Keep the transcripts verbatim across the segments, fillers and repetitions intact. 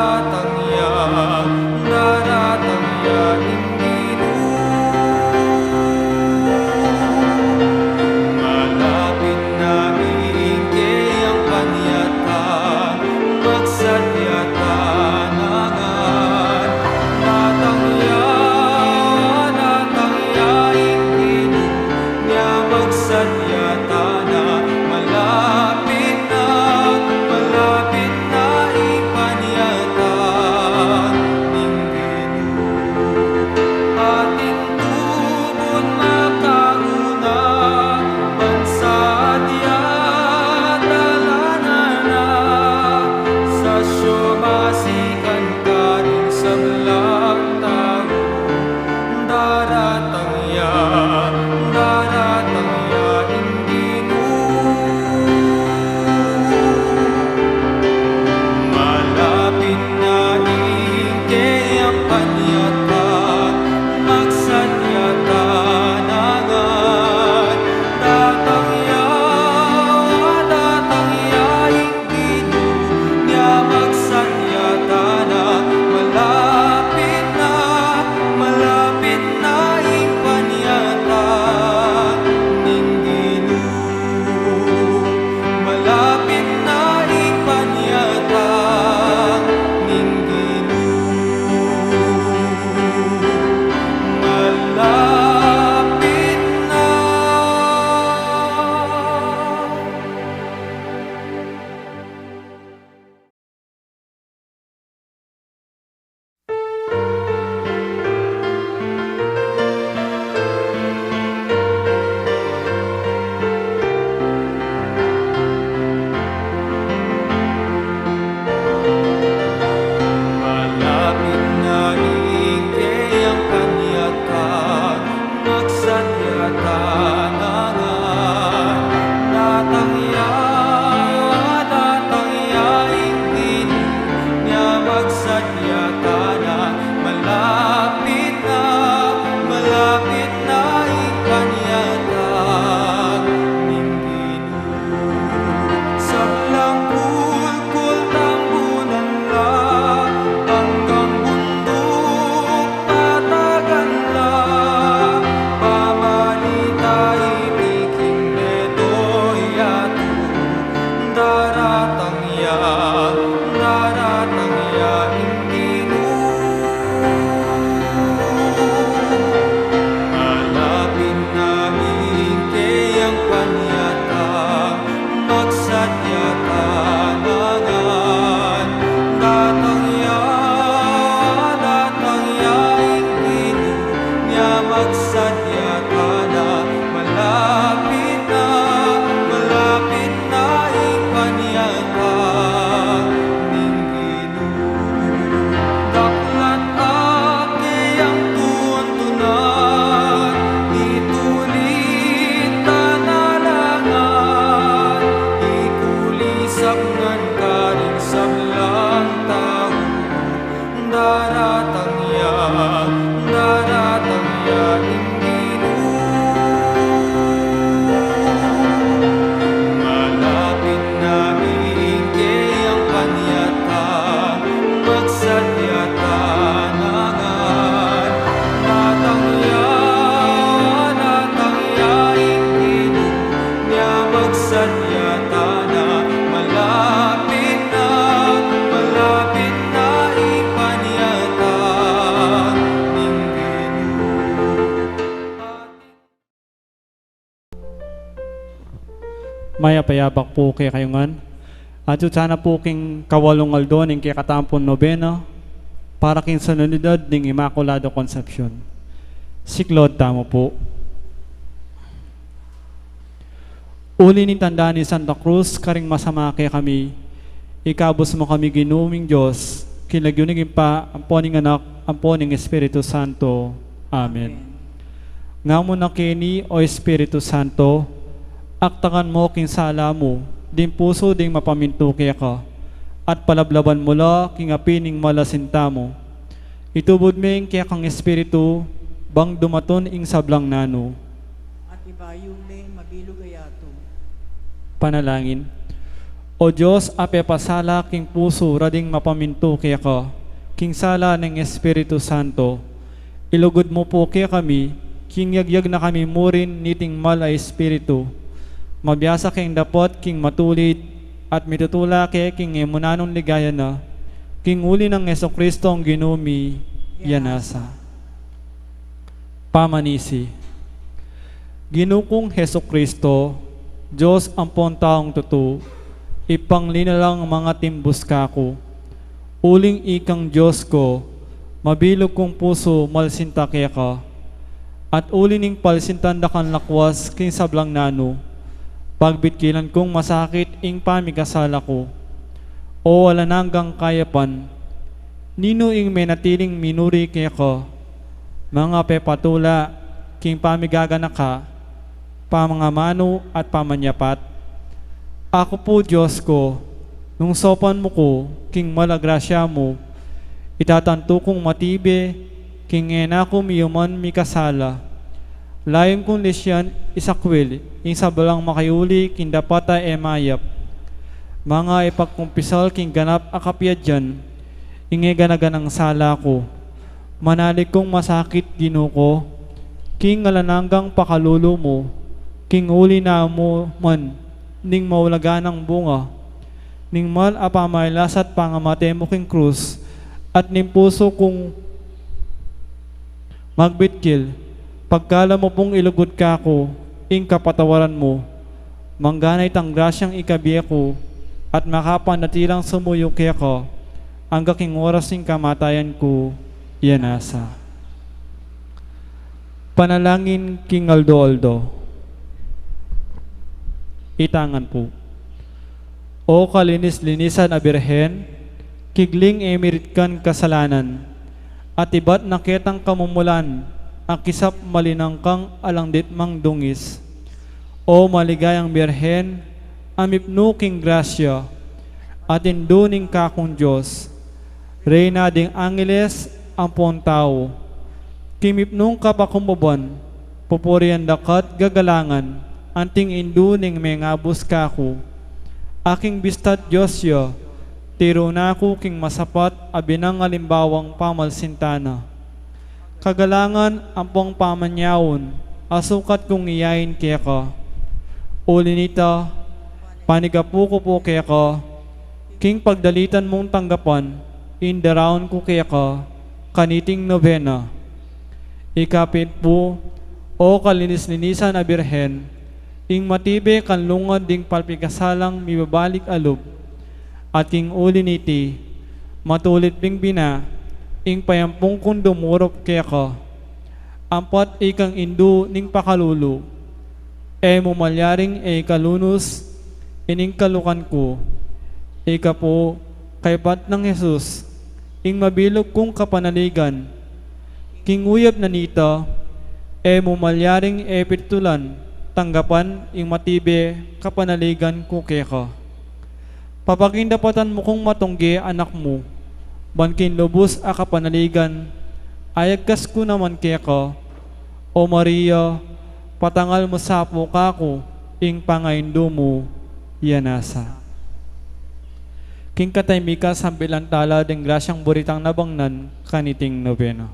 Daratang ya, daratang ya ing Ginu. Malapit na ing keyang panyatang, magsadya tana ngan. Daratang ya, daratang ya ing Ginu, nya magsadya tana, malapit na, malapit na ing panyatang ning Ginu. Atin tubud makauna, ban sadya talanan na, sa siyu masikan karing sablang tau. Daratang ya, daratang ya ing Ginu. Malapit na ing keyang panyatang, magsadya tana ngan. Daratang ya, daratang ya ing Ginu, nya magsadya tana, malapit na, malapit na ing panyatang ning Ginu. Malapit na ing panyatang ning Ginu. Malapit na. Malapit na ing keyang panyatang, magsadya tana ngan. Daratang ya, daratang ya ing Ginu, nya magsadya tana, malapit na, malapit na ing panyatang ning Ginu. Sablang kulkul tambunan la, anggang bunduk patagan la, pamalita iti king meto yatu. Daratang ya, daratang ya ing Ginu. Malapit na ing keyang panyatang, magsadya tana ngan. Daratang ya, daratang ya ing Ginu, nya magsadya tana, malapit na, malapit na ing panyatang ning Ginu. Daklat a keyang tuntunan, itulit tana la ngan, ikulisap ngan karing sablang tau. Daratang ya, daratang ya ing Ginu. Malapit na ing keyang panyatang, magsadya tana ngan. Daratang ya, daratang ya ing Ginu, nya magsadya tana, malapit na, malapit na ing panyatang ning Ginu. Mayap a yabak pu kekayu ngan. Atyu tana pu king kawalung aldo ning kekatamung nobena para king Solenidad ning Inmaculada Concepcion. Siklaud tamu pu. Uli ning tanda ning Santa Cruz karing masama kekami, ikabus mu kami, Ginu ming Dios, king lagyu ning Ibpa, ampo ning Anak, ampo ning Espiritu Santo. Amen. Ngamu na keni, O Espiritu Santo, aktangan mu king sala mu ding pusu ding mapamintu keka, at palablaban mu la king api ning malasin tamu. Itubud me ing kekang Espiritu, bang dumatun ing sablang nanu. At ibayu me mabilug a yatu. Panalangin. O Dios, a pepasala king pusu ra ding mapamintu keka king sala ning Espiritu Santo, ilugud mu pu kekami king yagyag na kami murin niting mal a Espiritu, mabiasa keng dapot king matulid at mitutula ke king e mu nanung ligaya na, king uli nang Jesucristo a Ginu mi. Yanasa. Pamanisi. Ginu kung Jesucristo, Dios ampon taung tutu, Ibpang linalang mangatimbus kaku. Uling ikang Dios ku, mabilug kung pusu malsinta keka. At uli ning palsintan da kang lakwas king sablang nanu, pagbitkilan kung masakit ing pamikasala ku. O alang anggang kayapan, ninu ing menatiling minuri keka, mangapepatula king pamigaganaka, pamangamanu at pamanyapat? Aku pu, Dios ku, nung saupan mu ku king mal a grasya mu, itatantu kung matibe king e na ku miyuman mikasala. Layun kung lisian isakwil ing sablang makiuli king dapat a e mayap, mangapagkumpisal king ganap a kapiadyan ing e gana-ganang sala ku. Manalig kung masakit, Ginu ku, king alang anggang pakalulu mu, king uli na mu man ning maulagang bunga ning mal a pamailas at pangamate mu king krus, at ning pusu kung magbitkil, pagkalam mu pung ilugud kaku ing kapatawaran mu, mangganay tang grasyang ikabie ku, at makapanatilang sumuyu keka angga king oras ning kamatayan ku. Yanasa. Panalangin king aldo-aldo. Itangan pu. O kalinis-linisan a Birhen, kigling e miritkan kasalanan, at ibat na ketang kamumulan a kisap malinang kang alang ditmang dungis. O maligayang Birhen, a mipnu king grasya, at indu ning kakung Dios, Reyna ding angeles ampon tau, king mipnung kapakumbaban, pupurian daka at gagalangan, anting indu ning mengabus kaku. Aking bista't Dios ya, tiru na ku king masapat a binang alimbawang pamalsintan na. Kagalangan ampong pamanyaun a sukat kung iyain keka. Uli nita, panigapu ku pu keka, king pagdalitan mung tanggapan ing daraun ku keka kaniting nobena. Ikapit pu, o kalinis-linisan a Birhen, ing matibe kang lungad ding palpikasalang mibabalik a lub, at king uli niti, matulid ping bina ing payampung kung dumurup keka. Ampat ikang indu ning pakalulu, e mu malyaring e ikalunus ining kalukan ku. Ika pu, kaybat nang Jesus, ing mabilug kung kapanaligan. King uyab na nita, e mu malyaring e pitulan tanggapan ing matibe kapanaligan ku keka. Papakindapatan mu kung matungge anak mu, ban king lubus a kapanaligan, ayagkas ku naman keka. O Maria, patangal mu sa pu kaku ing pangaindu mu. Yanasa. King kataymikan, sambilan tala ding grasyang buritang nabangnan kaniting nobena.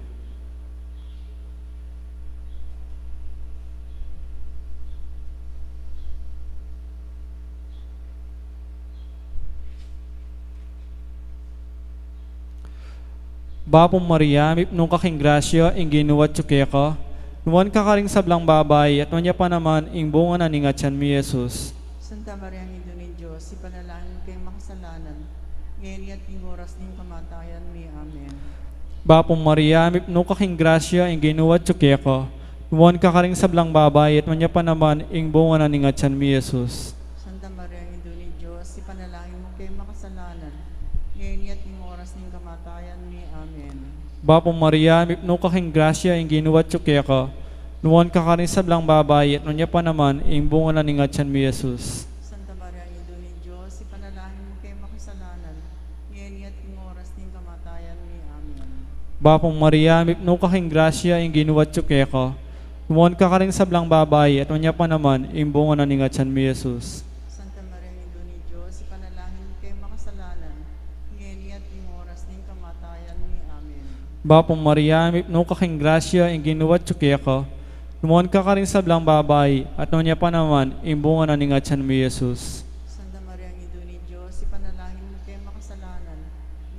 Bapu Maria, mipnu ka king grasya, ing Ginu atyu keka. Nuan ka karing sablang babai, at nuan ya pa naman ing bunga na ning atyan mi, Jesus. Santa Maria, Indu ning Dios, ipanalangin mu kaming makasalanan, ngeni at king oras ning kamatayan mi. Amen. Bapu Maria, mipnu ka king grasya, ing Ginu atyu keka. Nuan ka karing sablang babai, at nuan ya pa naman ing bunga na ning atyan mi, Jesus. Santa Maria, Indu ning Dios, ipanalangin mu kaming makasalanan, ngeni at king oras ning kamatayan mi. Amen. Bapu Maria, mipnu ka king grasya, ing Ginu atyu keka. Nuan ka karing sablang babai, at nuan ya pa naman ing bunga na ning atyan mi, Jesus. Santa Maria, Indu ning Dios, ipanalangin mu kaming makasalanan, ngeni at king oras ning kamatayan mi. Amen. Bapu Maria, mipnu ka king grasya, ing Ginu atyu keka. Nuan ka karing sablang babai, at nuan ya pa naman ing bunga na ning atyan mi, Jesus. Santa Maria, Indu ning Dios, ipanalangin Ayan mi. Amen. Bapu Maria, mipnu ka king grasya, ing Ginu atyu keka. Nuan ka karing sablang babai, at nuan ya pa naman ing bunga na ning atyan mi, Jesus. Santa Maria, Indu ning Dios, ipanalangin mu keng makasalanan,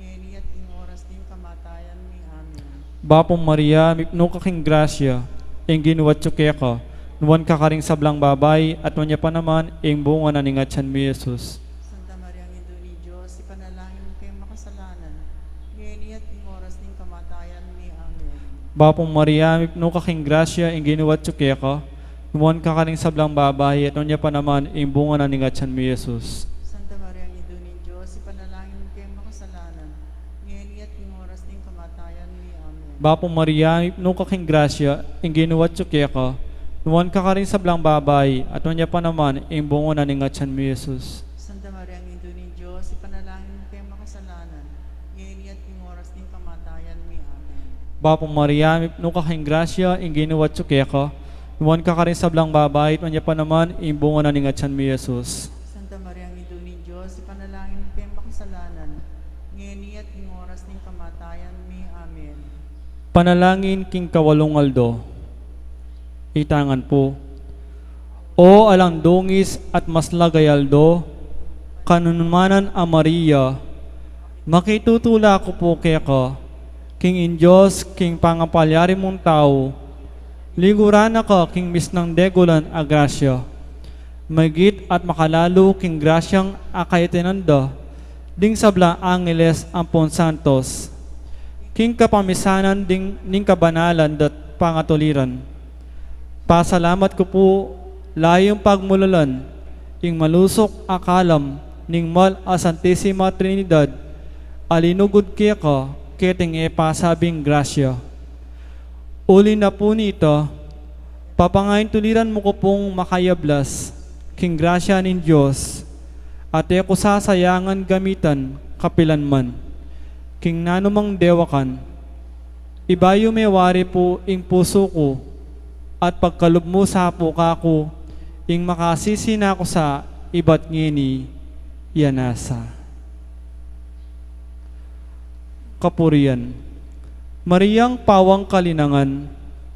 ngeni at king oras ning kamatayan mi. Amen. Bapu Maria, mipnu ka king grasya, ing Ginu atyu keka. Nuan ka karing sablang babai, at nuan ya pa naman ing bunga na ning atyan mi, Jesus. Santa Maria, Indu ning Dios, ipanalangin mu keng makasalanan, ngeni at king oras ning kamatayan mi. Amen. Bapu Maria, mipnu ka king grasya, ing Ginu atyu keka. Nuan ka karing sablang babai, at nuan ya pa naman ing bunga na ning atyan mi, Jesus. Santa Maria, Indu ning Dios, ipanalangin mu keng makasalanan, ngeni at king oras ning kamatayan mi. Amen. Bapu Maria, mipnu ka king grasya, ing Ginu atyu keka. Nuan ka karing sablang babai, at nuan ya pa naman ing bunga na ning atyan mi, Jesus. Santa Maria, Indu ning Dios, ipanalangin mu keng makasalanan, ngeni at king oras ning kamatayan mi. Amen. Bapu Maria, mipnu ka king grasya, ing Ginu atyu keka. Nuan ka karing sablang babai, at nuan ya pa naman ing bunga na ning atyan mi, Jesus. Santa Maria, Indu ning Dios, ipanalangin mu keng makasalanan, ngeni at king oras ning kamatayan mi. Amen. Panalangin king kawalung aldo. Itangan pu. O alang dungis at maslag a aldo, kanunumanan a Maria, makitutula ku pu keka, king ing Dios, king pangapalyari mung tau, liguran na ka king misnang degulan a grasya, maigit at makalalu king grasyang akayatinan da ding sablang angeles ampong santos, king kapamisanan ding, ning kabanalan da't pangatuliran. Pasalamat ku pu layun pagmulalan ing malusuk a kalam ning mal a Santisima Trinidad a linugud keka keting e pasabing grasya. Uli na pu nita, papangaintuliran mu ku pung makayablas king grasya ning Dios, at e ku sasayangan gamitan kapilan man king nanumang dewakan. Ibayu me wari pu ing pusu ku, at pagkalub mu sa pu kaku ing makasisi na ku sa ibat ngeni, ya nasa. Kapurian. Mariang pawang kalinangan.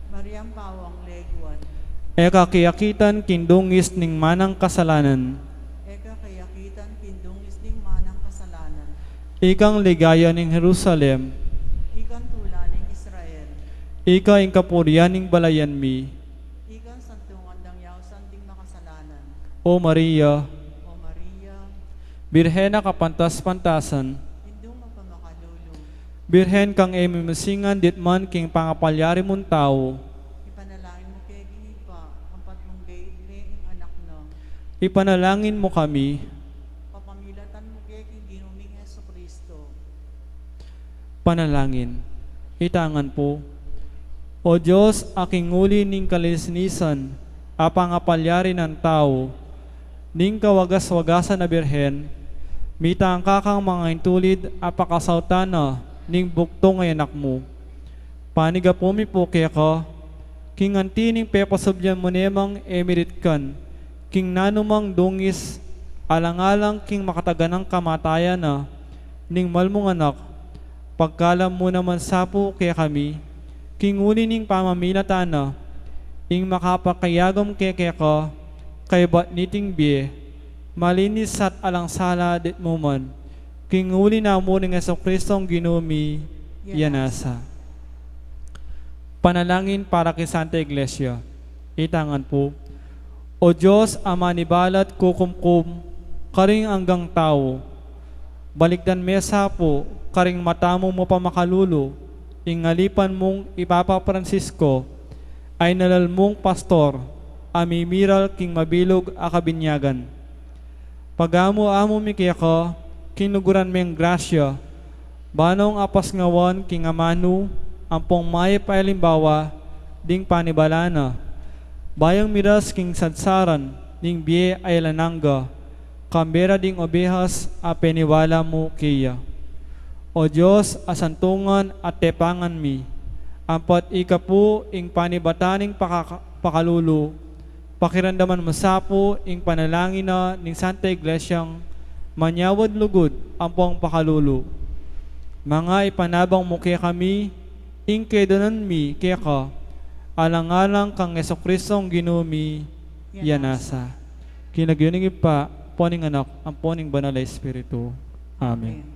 Mariang pawang leguan. E ka kiyakitan king dungis ning manang kasalanan. E ka kiyakitan king dungis ning manang kasalanan. Ikang ligaya ning Jerusalem. Ikang tula ning Israel. Ika ing kapurian ning balayan mi. Ikang santungan dang yausan ding makasalanan. O Maria. O Maria. Birhen a kapantas-pantasan. Indung mapamakalulu. Birhen kang e mimasingan ditman king pangapalyari mung tau. Ipanalangin mu keng Ibpa, ampat mung ibie ing anak na. Ipanalangin mu kami. Papamilatan mu ke king Ginu ming Jesucristo. Panalangin. Itangan pu. O Dios, a king uli ning kalisinisan a pangapalyari nang tau, ning kawagas-wagasan a Birhen, mitangka kang mangaintulid a pakasautan na ning bugtung a anak mu. Panigapu mi pu keka, king anti ning pepasubyan mu ne mang e miritkan king nanumang dungis, alang-alang king makataganang kamatayan na ning mal mung anak, pagkalam mu naman sa pu kekami, king uli ning pamamilatan na, ing makapakayagum ke keka, kaybat niting bie, malinis at alang sala ditmu man, king uli na mu ning Jesucristong Ginu mi, ya nasa. Panalangin para king Santa Iglesia. Itangan pu. O Dios, a manibalat kukumkum karing anggang tau, balikdan me sa pu karing mata mung mapamakalulu ing alipan mung i Papa Francisco, a inalal mung pastor a mimiral king mabilug a kabinyagan. Pagamu-amu mi keka king luguran meng grasya, ba nong apasngawan king amanu ampong mayap a alimbawa ding panibala na, ba yang miras king sadsaran ning bie a alang angga, kambera ding obehas a peniwala mu keya. O Dios, a santungan at tepangan mi, ampat ika pu ing panibatan ning pakaka-, pakalulu, pakiramdaman mu sa pu ing panalangin na ning Santa Iglesiang manyawad lugud ampong pakalulu. Manga ipanabang mu kekami, ing kedanan mi keka, alang-alang kang Jesucristong Ginu mi, ya nasa. King lagyu ning Ibpa, ampo ning Anak, ampo ning Banal a Espiritu. Amen. Amen.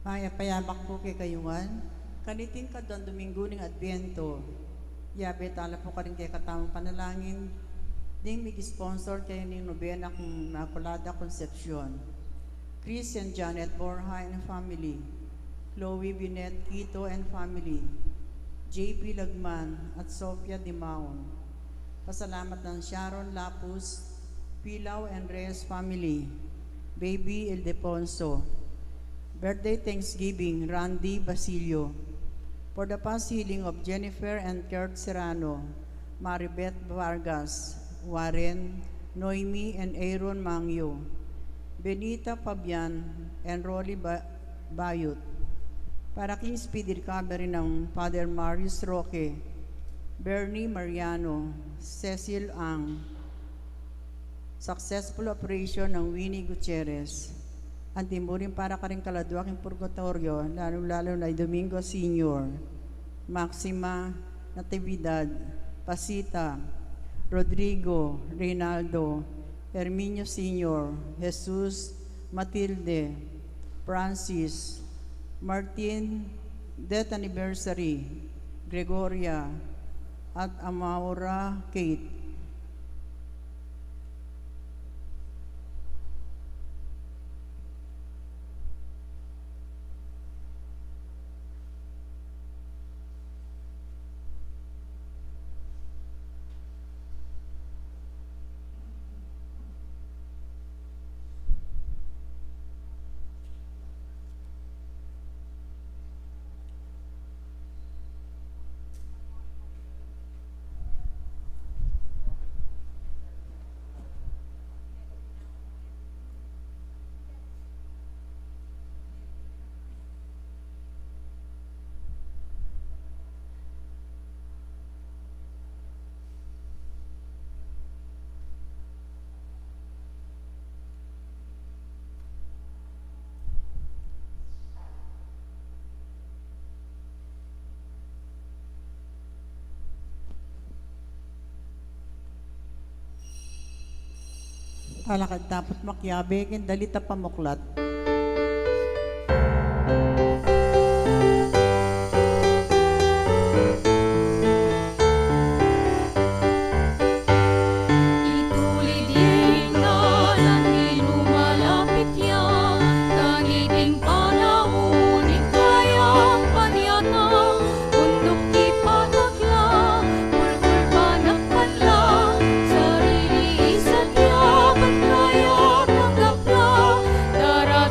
Mayap a yabak pu kekayu ngan. Kaniting kaduang Dominggu ning Adviento, yabe tala pu karing kekatamung panalangin ding mig-sponsor keni ning nobena kang Inmaculada Concepcion. Chris and Janet Borja and family, Chloe Binet Quito and family, J P Lagman at Sofia Dimaon. Pasalamat nang Sharon Lapus, Pilaw and Reyes family, Baby Ildefonso. Birthday thanksgiving, Randy Basilio. For the past healing of Jennifer and Kurt Serrano, Maribeth Vargas, Warren, Noemi and Aaron Mangio, Benita Fabian and Rolly Ba-, Bayut. Para king speedy recovery nang Father Marius Roque, Bernie Mariano, Cecil Ang, successful operation nang Winnie Gutierrez. Anti mu rin para karing kaladua king purgatoryo, lalu-lalu na i Domingo Senior, Maxima, Natividad, Pasita, Rodrigo, Reynaldo, Herminio Senior, Jesus, Matilde, Francis, Martin, death anniversary, Gregoria, at Amaura Kate. Talakad tapu't makiabe king dalit a pamuklat. Itulid ye ing dalan king lumalapit ya, kaniting panaun ning kayang panyatang, bunduk ipatakla, bulbul panagpanla, sarili isa't yabat kaya tanggap la, dara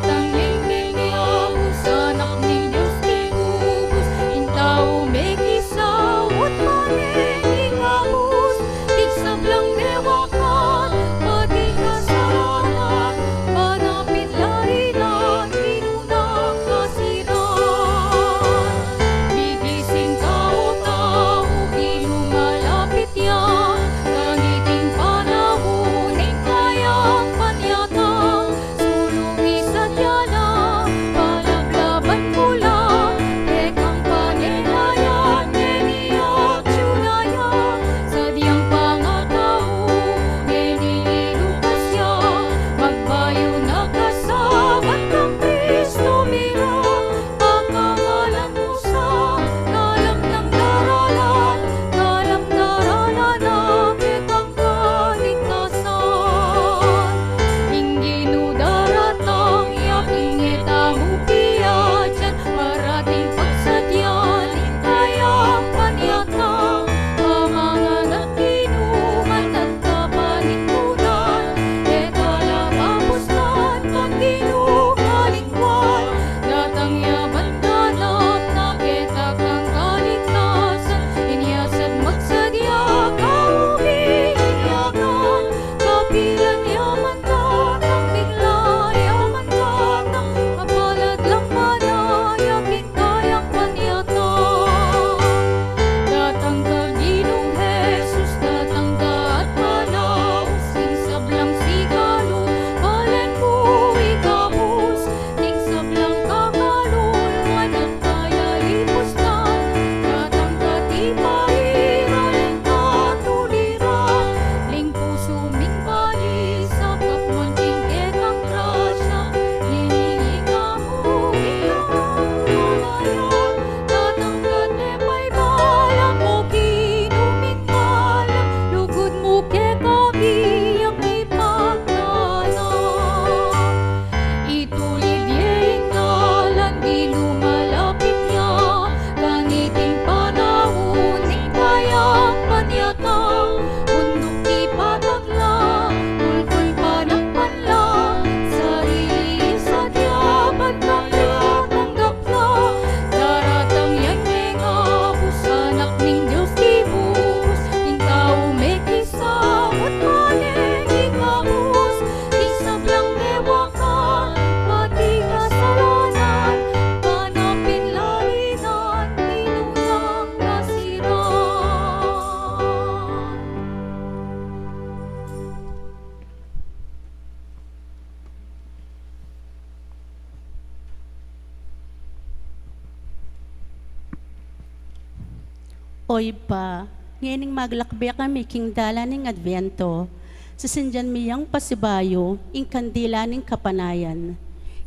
O Ibpa, ngening maglakbe kami king dalan ning Advento, sisindian mi yang pasibayu ing kandila ning kapanayan,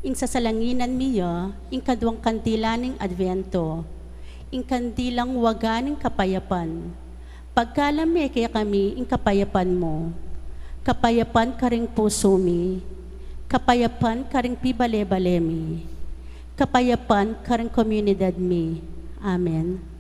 ing sasalanginan mi ya ing kaduang kandila ning Advento, ing kandilang waga ning kapayapan. Pagkalam me kekami ing kapayapan mu. Kapayapan karing pusu mi. Kapayapan karing pibale-bale mi. Kapayapan karing komunidad mi. Amen.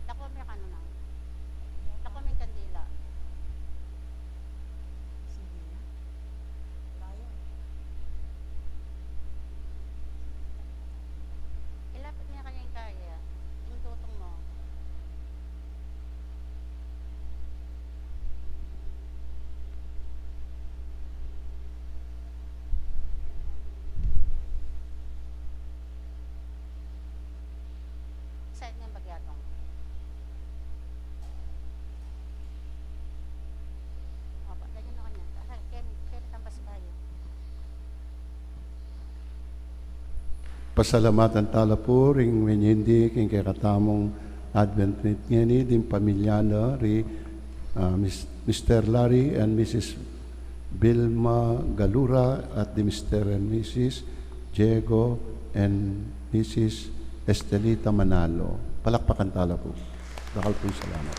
Takwa mi kanu na. Takwa mi kandila. Sige na. Tayo. Ilapit mi kanya ing kaya. Ing tutong mu. Side niya bagyatong. Opo, lagyan na kanya. Asa, Ken, Ken, tampas bayo. Pasalamatan tala pu ring menyende king kekatamung Advent ngeni, ding pamilya na ri, ah, Mis-, Mister Larry and Missus Vilma Galura at di Mister and Missus Diego and Missus Estelita Manalo. Palakpakan tala pu. Dakal pung salamat.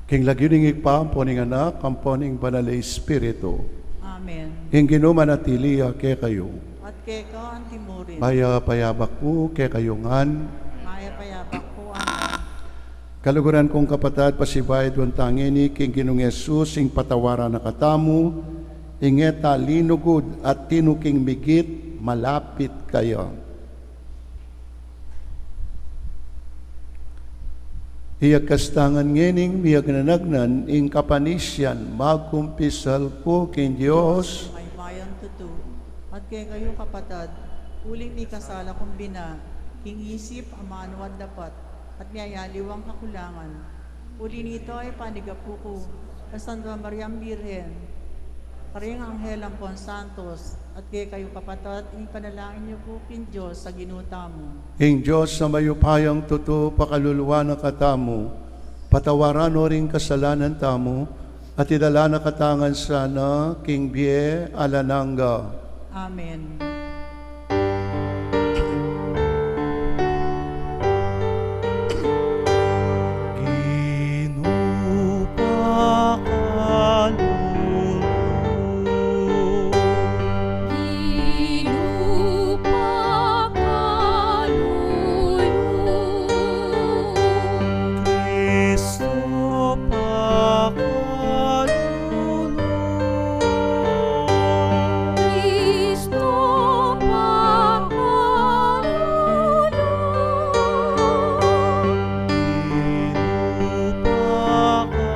King lagyu ning Ibpa, ampo ning Anak, ampo ning Banal a Espiritu. Amen. Ing Ginu manatili ya kekayu. At keka antimurin. Mayap a yabak pu kekayu ngan. Mayap a yabak pu, Amen. Kaluguran kung kapatad, pasibayu da tang ngeni king Ginung Jesus, ing patawaran na katamu, ing e ta linugud at tinuking migit malapit kaya. Iyagkas ta ngan ngening miyagnanagnan ing kapanisian magkumpisal ku king Dios. Mayupayang tutu. At kekayu kapatad, uling mikasala kung bina, king isip, amanu at dapat, at miyayaliwang kakulangan. Uli nita, ipanigapu ku kang Santa Mariang Birhen, karing anghel ampon santos, at kekayu kapatad, ipanalangin yu ku king Dios a Ginu tamu. Ing Dios a mayupayang tutu pakaluluan na katamu, patawaran no ring kasalanan tamu, at idala na katamu ngan sana king bie alang angga. Amen. Ginu pakalulu. Ginu pakalulu. Kristo pakalulu. Kristo pakalulu. Ginu pakalulu.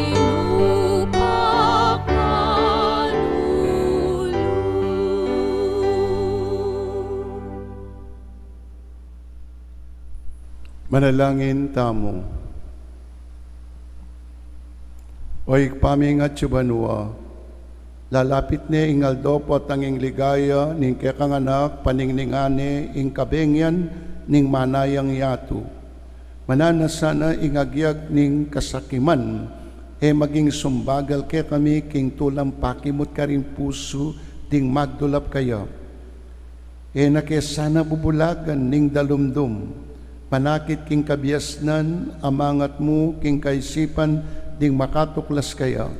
Ginu pakalulu. Manalangin tamu. O Ibpa ming atsu banua, lalapit ne ing aldo potang ing ligaya ning kekang Anak, paningningan ne ing kabengian ning manayang yatu. Mananu na sana ing agyag ning kasakiman, e maging sumbagal kekami king tulang pakimut karing pusu ding magdulap kaya. E na ke sana bubulagan ning dalumdum, panakit king kabiasnan a mangat mu king kaisipan ding makatuklas kaya.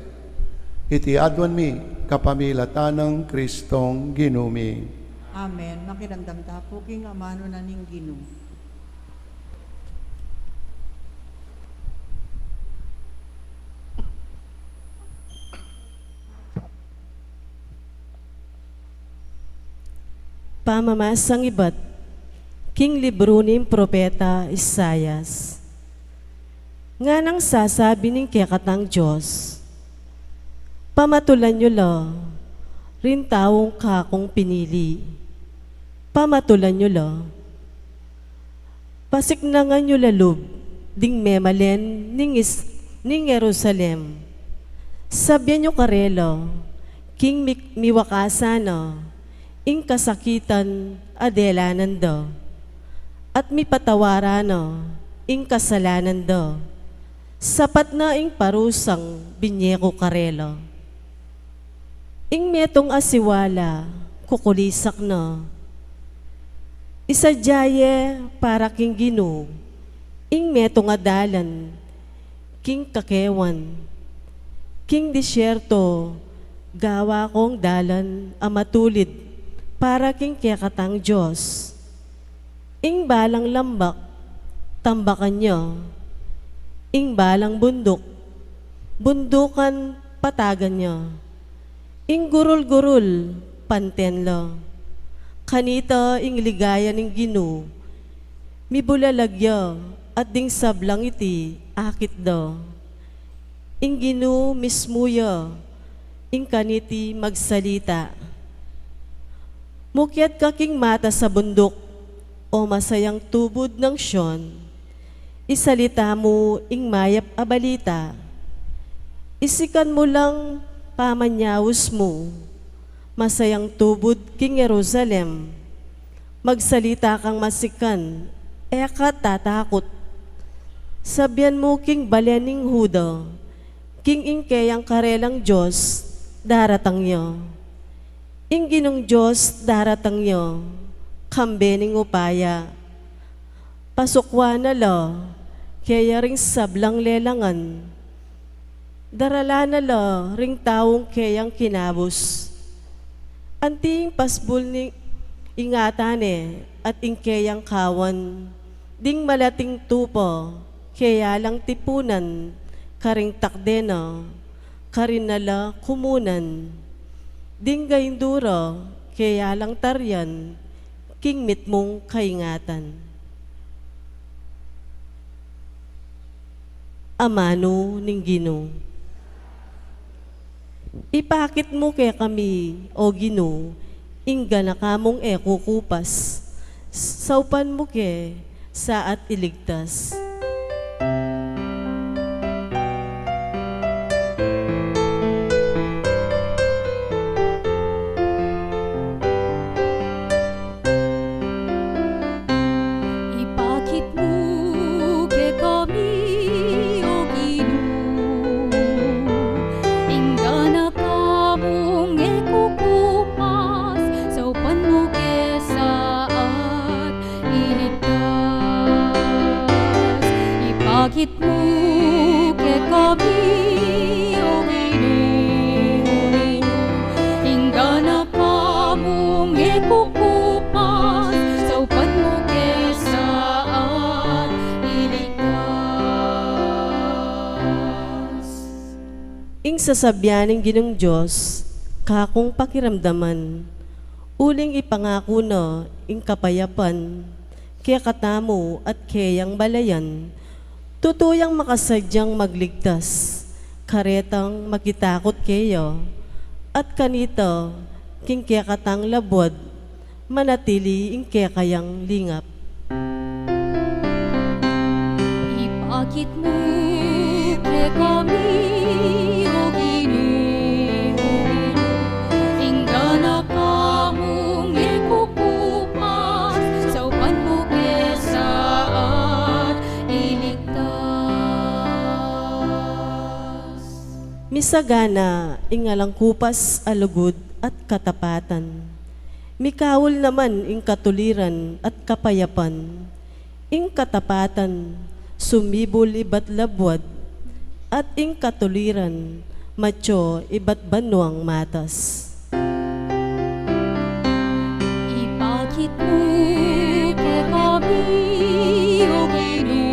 Iti aduan mi kapamilatan nang Kristong Ginu mi. Amen. Makiramdam ta pu king amanu na ning Ginu. Pamamasang ibat king libru ning propeta Isaias. Nganang sasabi ning kekatang Dios, "Pamatulan yu la ring taung kakung pinili. Pamatulan yu la. Pasiknangan yu la lub ding memalen ning is-, ning Jerusalem. Sabian yu karela, king mi-, miwakasan na ing kasakitan a delanan da, at mipatawaran na ing kasalanan da. Sapat na ing parusang binye ku karela. Ing metung a siwala, kukulisak na. Isadya ye para king Ginu ing metung a dalan king kakewan. King disyerto, gawa kong dalan a matulid para king kekatang Dios. Ing balang lambak, tambakan ya. Ing balang bunduk, bundukan, patagan ya. Ing gurul-gurul, panten la. Kanita ing ligaya ning Ginu, mibulalag ya, at ding sablang iti akit da. Ing Ginu mismu ya ing kaniti magsalita. Mukyat ka king matas a bunduk, o masayang tubud nang Sion. Isalita mu ing mayap a balita. Isikan mu lang pamanyaus mu, masayang tubud king Jerusalem. Magsalita kang masikan, e ka tatakut. Sabian mu king bale ning Juda, king ing keyang karelang Dios daratang ya. Ing Ginung Dios daratang ya, kambe ning upaya. Pasukwan na la keya ring sablang lelangan. Daralan na la ring taung keyang kinabus. Anti ing pasbul ning ingatan ne at ing keyang kawan, ding malating tupa, keya lang tipunan, karing takde na, karin na la kumunan. Ding gaindu ra, keya lang tarian, king mitmung kaingatan. Amanu ning Ginu. Ipakit mu kekami, o Ginu, ing ganaka mung e kukupas, saupan mu ke sa at iligtas. Ipakit mu kekami, o Ginu, ing ganaka mung e kukupas, saupan mu ke sa at iligtas. Ipakit mu kekami, o Ginu, ing ganaka mung e kukupas, saupan mu ke sa at iligtas. Ing sasabian ning Ginung Dios, kakung pakiramdaman, uling ipangaku na ing kapayapan kekatamu at keyang balayan. Tutu yang makasadyang magligtas, karetang makitakut keya, at kanita king kekatang labuad, manatili ing kekayang lingap. Ipakit mu kekami, o Ginu, ing ganaka mung e kukupas, saupan mu ke sa at iligtas. Misagana ing alang kupas a lugud at katapatan. Mikaul naman ing katuliran at kapayapan. Ing katapatan sumibul ibat labuad, at ing katuliran Matyo ibat banuang matas. Ipakit mu kekami, O Ginu,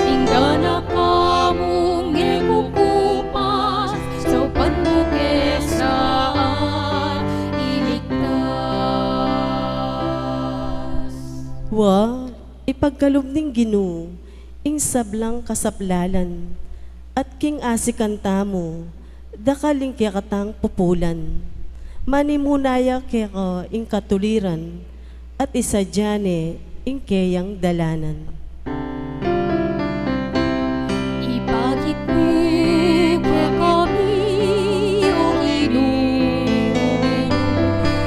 ing ganaka mung e kukupas, saupan mu ke saan iligtas. Wa, ipagkalub ning Ginu ing sablang kasaplalan, at king asikan tamu, dakal ing kekatang pupulan. Manimuna ya keka ing katuliran, at isadia ne ing keyang dalanan. Ipakit mu kekami, O Ginu,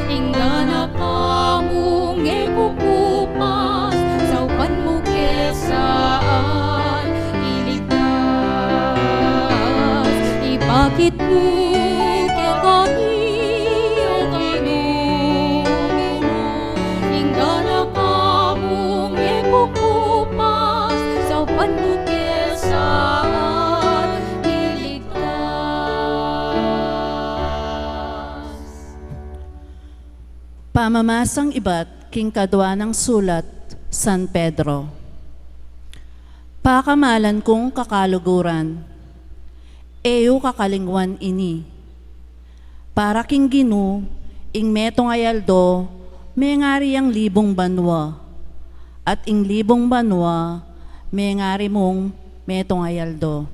ing ganaka mung e kukupas, saupan mu ke saan iligtas. Ipakit mu kekami, O Ginu, ing ganaka mung e kukupas, saupan mu ke saan iligtas. Pamamasang ibat king kadua nang sulat San Pedro. Pakamalan kung kakaluguran, e yu kakalingwan ini. Para king Ginu, ing metung a aldo mengari yang libung banua, at ing libung banua mengari mung metung a aldo.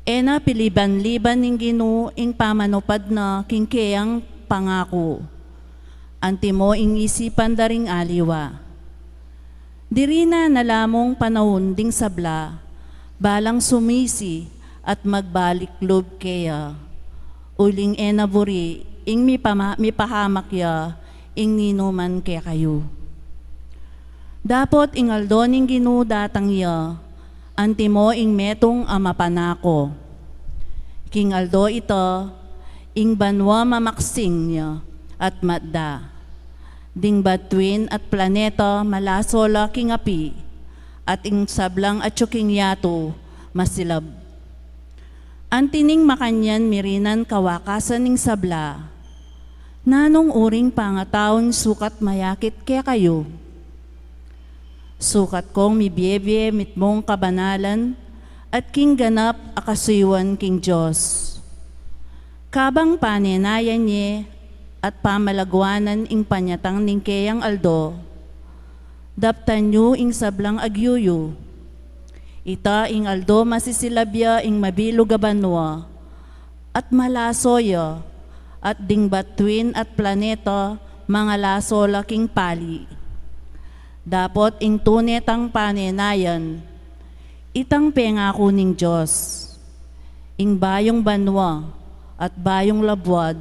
E na piliban-liban ning Ginu ing pamanupad na king keyang pangaku, antimo ing isipan da ring aliwa. Diri na na lamung panaun ding sabla, balang sumisi at magbalik lub keya, uling e na buri ing mipama-, mipahamak ya ing ninuman kekayu. Dapot ing aldo ning Ginu datang ya, antimo ing metung a mapanako. King aldo ita, ing banua mamaksing ya at matda. Ding batuin at planeta malaso la king api, at ing sablang atyu king yatu masilab. Anti ning makanyan mirinan kawakasan ning sabla, nanung uring pangataung sukat mayakit kekayu? Sukat kong mibiebie mitmung kabanalan at king ganap a kasuyuan king Dios. Kabang panenayan ye at pamalaguanan ing panyatang ning keyang aldo, daptan yu ing sablang agyu yu. Ita ing aldo masisilab ya ing mabilug a banua, at malaso ya, at ding batuin at planeta mangalaso la king pali. Dapot ing tune tang panenayan, itang pengaku ning Dios, ing bayung banua at bayung labuad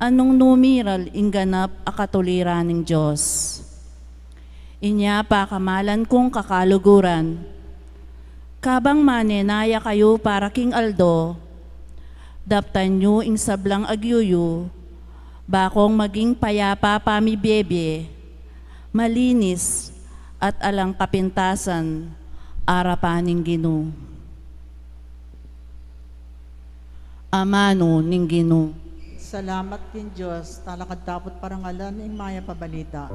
a nung numiral ing ganap a katuliran ning Dios. Inya pakamalan kung kakaluguran, kabang manenaya kayu para king aldo, daptan yu ing sablang agyu yu, bakong maging payapa pamibiebie, malinis, at alang kapintasan arapan ning Ginu. Amanu ning Ginu. Salamat king Dios. Talakad tapu't parangalan ing mayap a balita.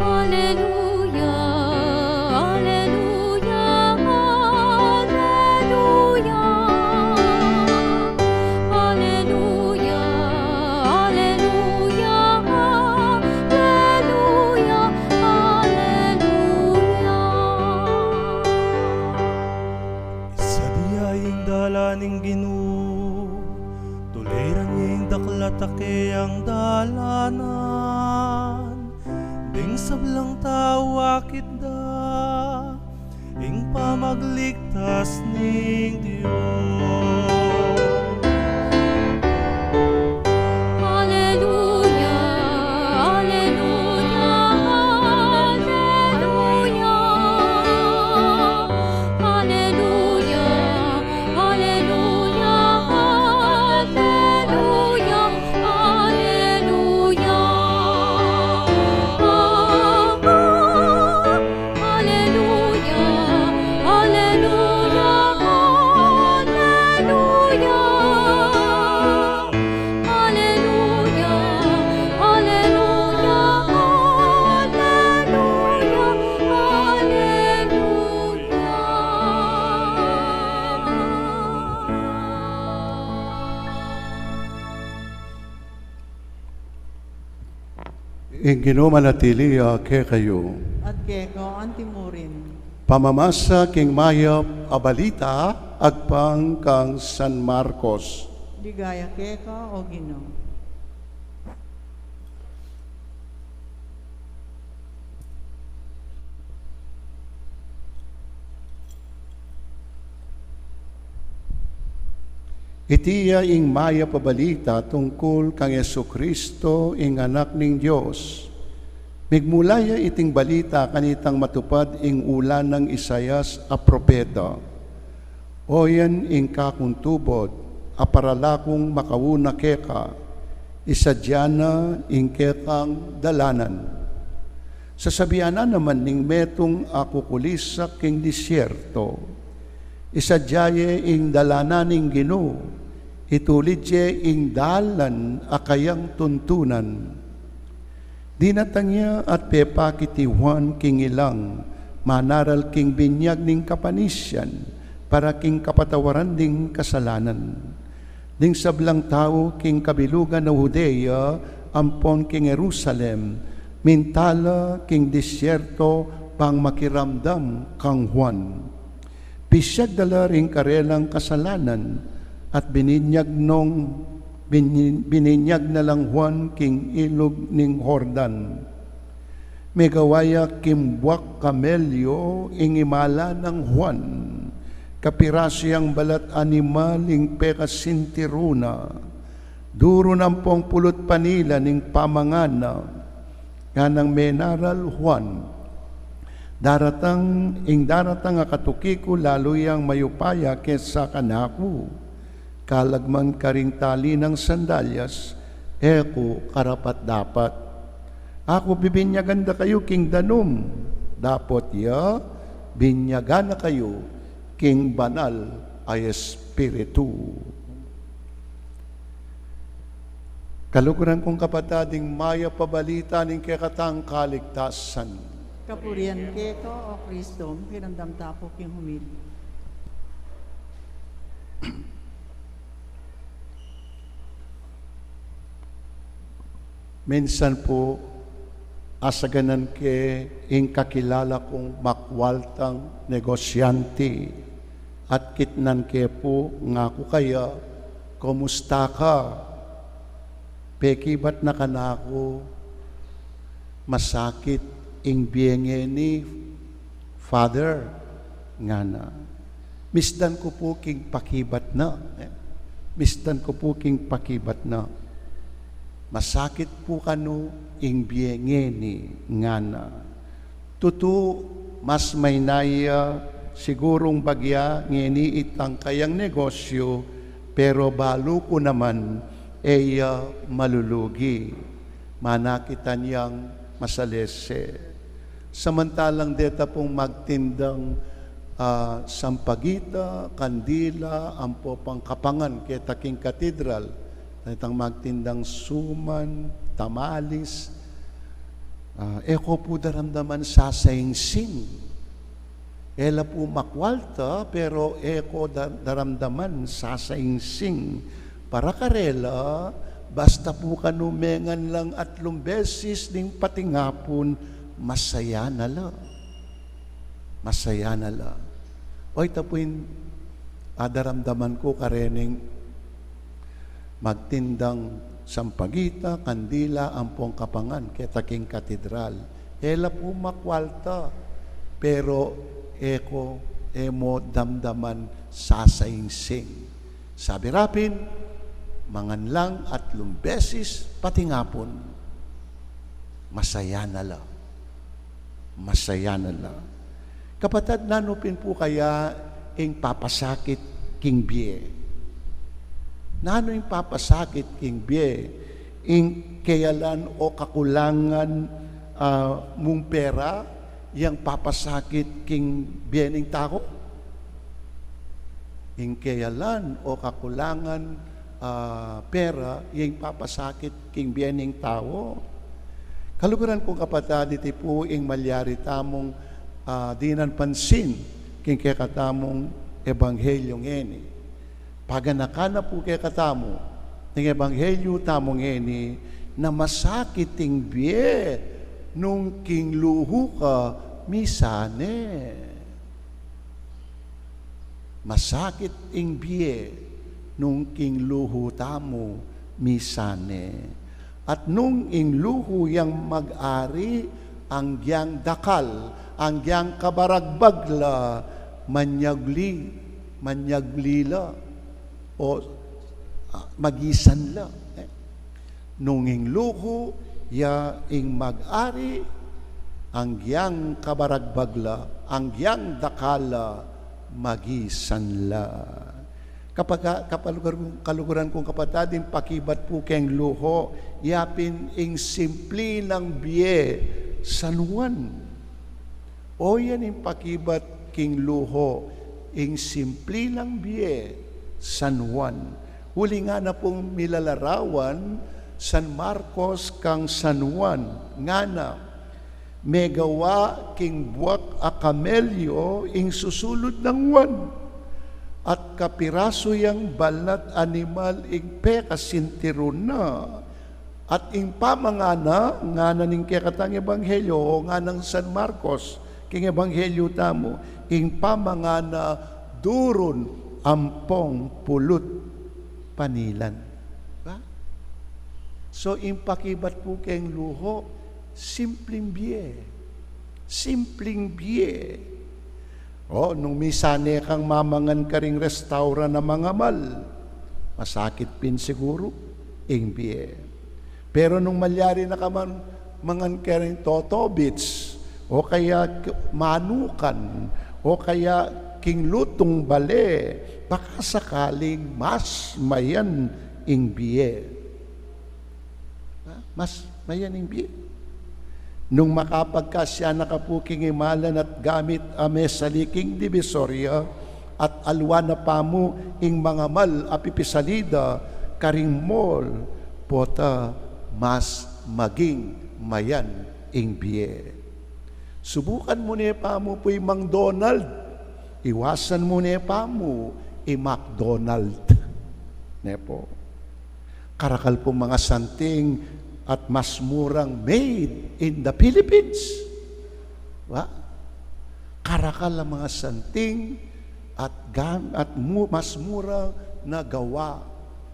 Aleluya, aleluya, aleluya. Aleluya, aleluya, aleluya. Isadia ing dalan ning Ginu, tuliran ye ing daklat a keyang dalanan. Ding sablang tau akit da ing pamagligtas ning Dios. Aleluya, aleluya, aleluya. Aleluya, aleluya, aleluya. Ing Ginu manatili ya kekayu. At keka antimurin. Pamamasa king mayap a balita agpang kang San Marcos. Ligaya keka, O Ginu. Iti ya ing mayap a balita tungkul kang Jesucristo, ing Anak ning Dios. Migmula ya iting balita kanitang matupad ing ulan nang Isaias a propeta. Oyan ing kakung tubud a paralakung makauna keka, isadia na ing kekang dalanan. Sasabian na naman ning metung a kukulisak king disyerto, isadia ye ing dalanan ning Ginu, itulid ye ing dalan a kayang tuntunan. Dinatang ya at pepakit i Juan king ilang, manaral king binyag ning kapanisian, para king kapatawaran ding kasalanan. Ding sablang tau king kabilugan na Judea ampon king Jerusalem, minta la king disyerto bang makiramdam kang Juan. Pisyag da la ring karelang kasalanan, at bininyag nong, bini-, bininyag na lang Juan king ilug ning Jordan. Megawa ya king buak kamelyo ing imala nang Juan, kapirasu yang balat animal ing pekasintiru na, duru nang pungpulut panila ning pamangan na, nganang menaral Juan, daratang, ing daratang a katuki ku lalu yang mayupaya kesa kanaku, kalag man karing tali nang sandalyas, e ku karapat-dapat. Aku bibinyagan da kayu king danum, dapot ya, binyagan na kayu king Banal a Espiritu. Kaluguran kung kapatad, ing mayap a balita ning kekatang kaligtasan. Kapurian keka, O Kristo, makiramdam tamu king humilya. Minsan pu, asaganan ke ing kakilala kung makwaltang negosyante, at kitnan ke pu, ngaku kaya, "Kumusta ka?" Pekibat na kanaku, "Masakit ing bie ngeni, Father," ngana. Misdan ku pu king pakibat na, eh. Misdan ku pu king pakibat na. "Masakit pu kanu ing bie ngeni," ngana. Tutu, mas maina ya sigurung bagya ngeni itang kayang negosyu, pero balu ku naman e ya malulugi. Manakitan yang masalese. Samantalang deta pung magtindang, ah, sampagita, kandila, ampo pang kapangan keta king katedral, detang magtindang suman, tamalis, ah, e ko pu daramdaman sasaingsing. E la pu makwalta, pero e ko da-, daramdaman sasaingsing. Para karela, basta pu kanu mengan lang atlung beses ning patingapun, masaya na la. Masaya na la. O, ita pu ing, ah, daramdaman ku karening magtindang sampagita, kandila, ampong kapangan keta king katedral. E la pu makwalta, pero e ko, e mo damdaman sasaingsing. Sabi ra pin, mangan lang atlung beses patingapun, masaya na la. Masaya na la. Kapatad, nanu pin pu kaya ing papasakit king bie? Nanu ing papasakit king bie? Ing keyalan o kakulangan, ah, mung pera, yang papasakit king bie ning tau? Ing keyalan o kakulangan, ah, pera, yang papasakit king bie ning tau? Kaluguran kung kapatad, iti pu ing malyari tamung, ah, dinan pansin king kekatamung ebanghelyu ngeni. Paganakan na pu kekatamu ning ebanghelyu tamu ngeni, Na masakit ing bie nung king luhu ka misane. Masakit ing bie nung king luhu tamu misane. At nung ing luhu yang mag-ari, anggyang dakal, anggyang kabaragbag la, manyagli, manyagli la, o, ah, magisan la. Eh? Nung ing luhu ya ing mag-ari, anggyang kabaragbag la, anggyang dakal la, magisan la. Kapag, kapalugar-, kaluguran kung kapatad, ing pakibat pu keng luhu, ya pin ing simpli nang bie San Juan. O yan ing pakibat king luhu, ing simpli nang bie San Juan. Uli ngana pung milalarawan San Marcos kang San Juan, ngana, megawa king buak a kamelyo ing susulud nang Juan, at kapirasu yang balat animal ing pekasintirun na. At ing pamangana, ngana ning kekatang ebanghelyo, o nganang San Marcos, king ebanghelyo tamu, ing pamangana durun ampong pulut panilan. Ba? So, ing pakibat pu keng luhu, simpling bie. Simpling bie. O, nung misane kang mamangan karing restaurant a mangamal, masakit pin siguru ing bie. Pero nung malyari na ka man mangan karing Toto Beats, o kaya k-, manukan, o kaya king lutung bale, baka sakaling mas mayan ing bie. Ha? Mas mayan ing bie. Nung makapagkasya na ka pu king imalan at gamit a mesali king Divisoria, at alwa na pamu ing mangamal a pipisalida karing mall, pota mas maging mayan ing bie. Subukan mu ne pamu pu i Mang Donald. Iwasan mu ne pamu i McDonald. Ne pu. Karakal pu mga santing at mas murang made in the Philippines. Wa? Karakal a mga santing at gam-, at mu-, mas mura na gawa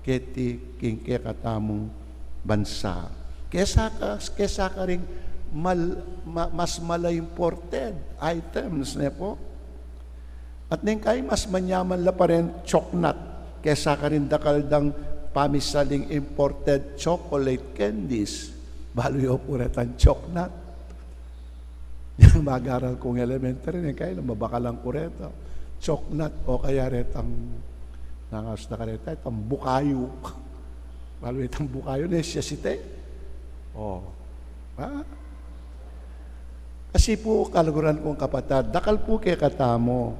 keti king kekatamung bansa. Kesa ka, kesa karing mal-, ma-, mas mala imported items, ne pu? At neng kai mas manyaman la pa ring chocnut kesa karing dakal dang pamisaling imported chocolate candies. Balu yu pu retang chocnut. Mag-aral kung elementary, neng kai, mabakalan ku reta. Chocnut o kaya retang, nangas na ka reta, itang bukayu. Balu itang bukayu, ne, siya site. O. Ha? Kasi pu, kaluguran kung kapatad, dakal pu kekatamu,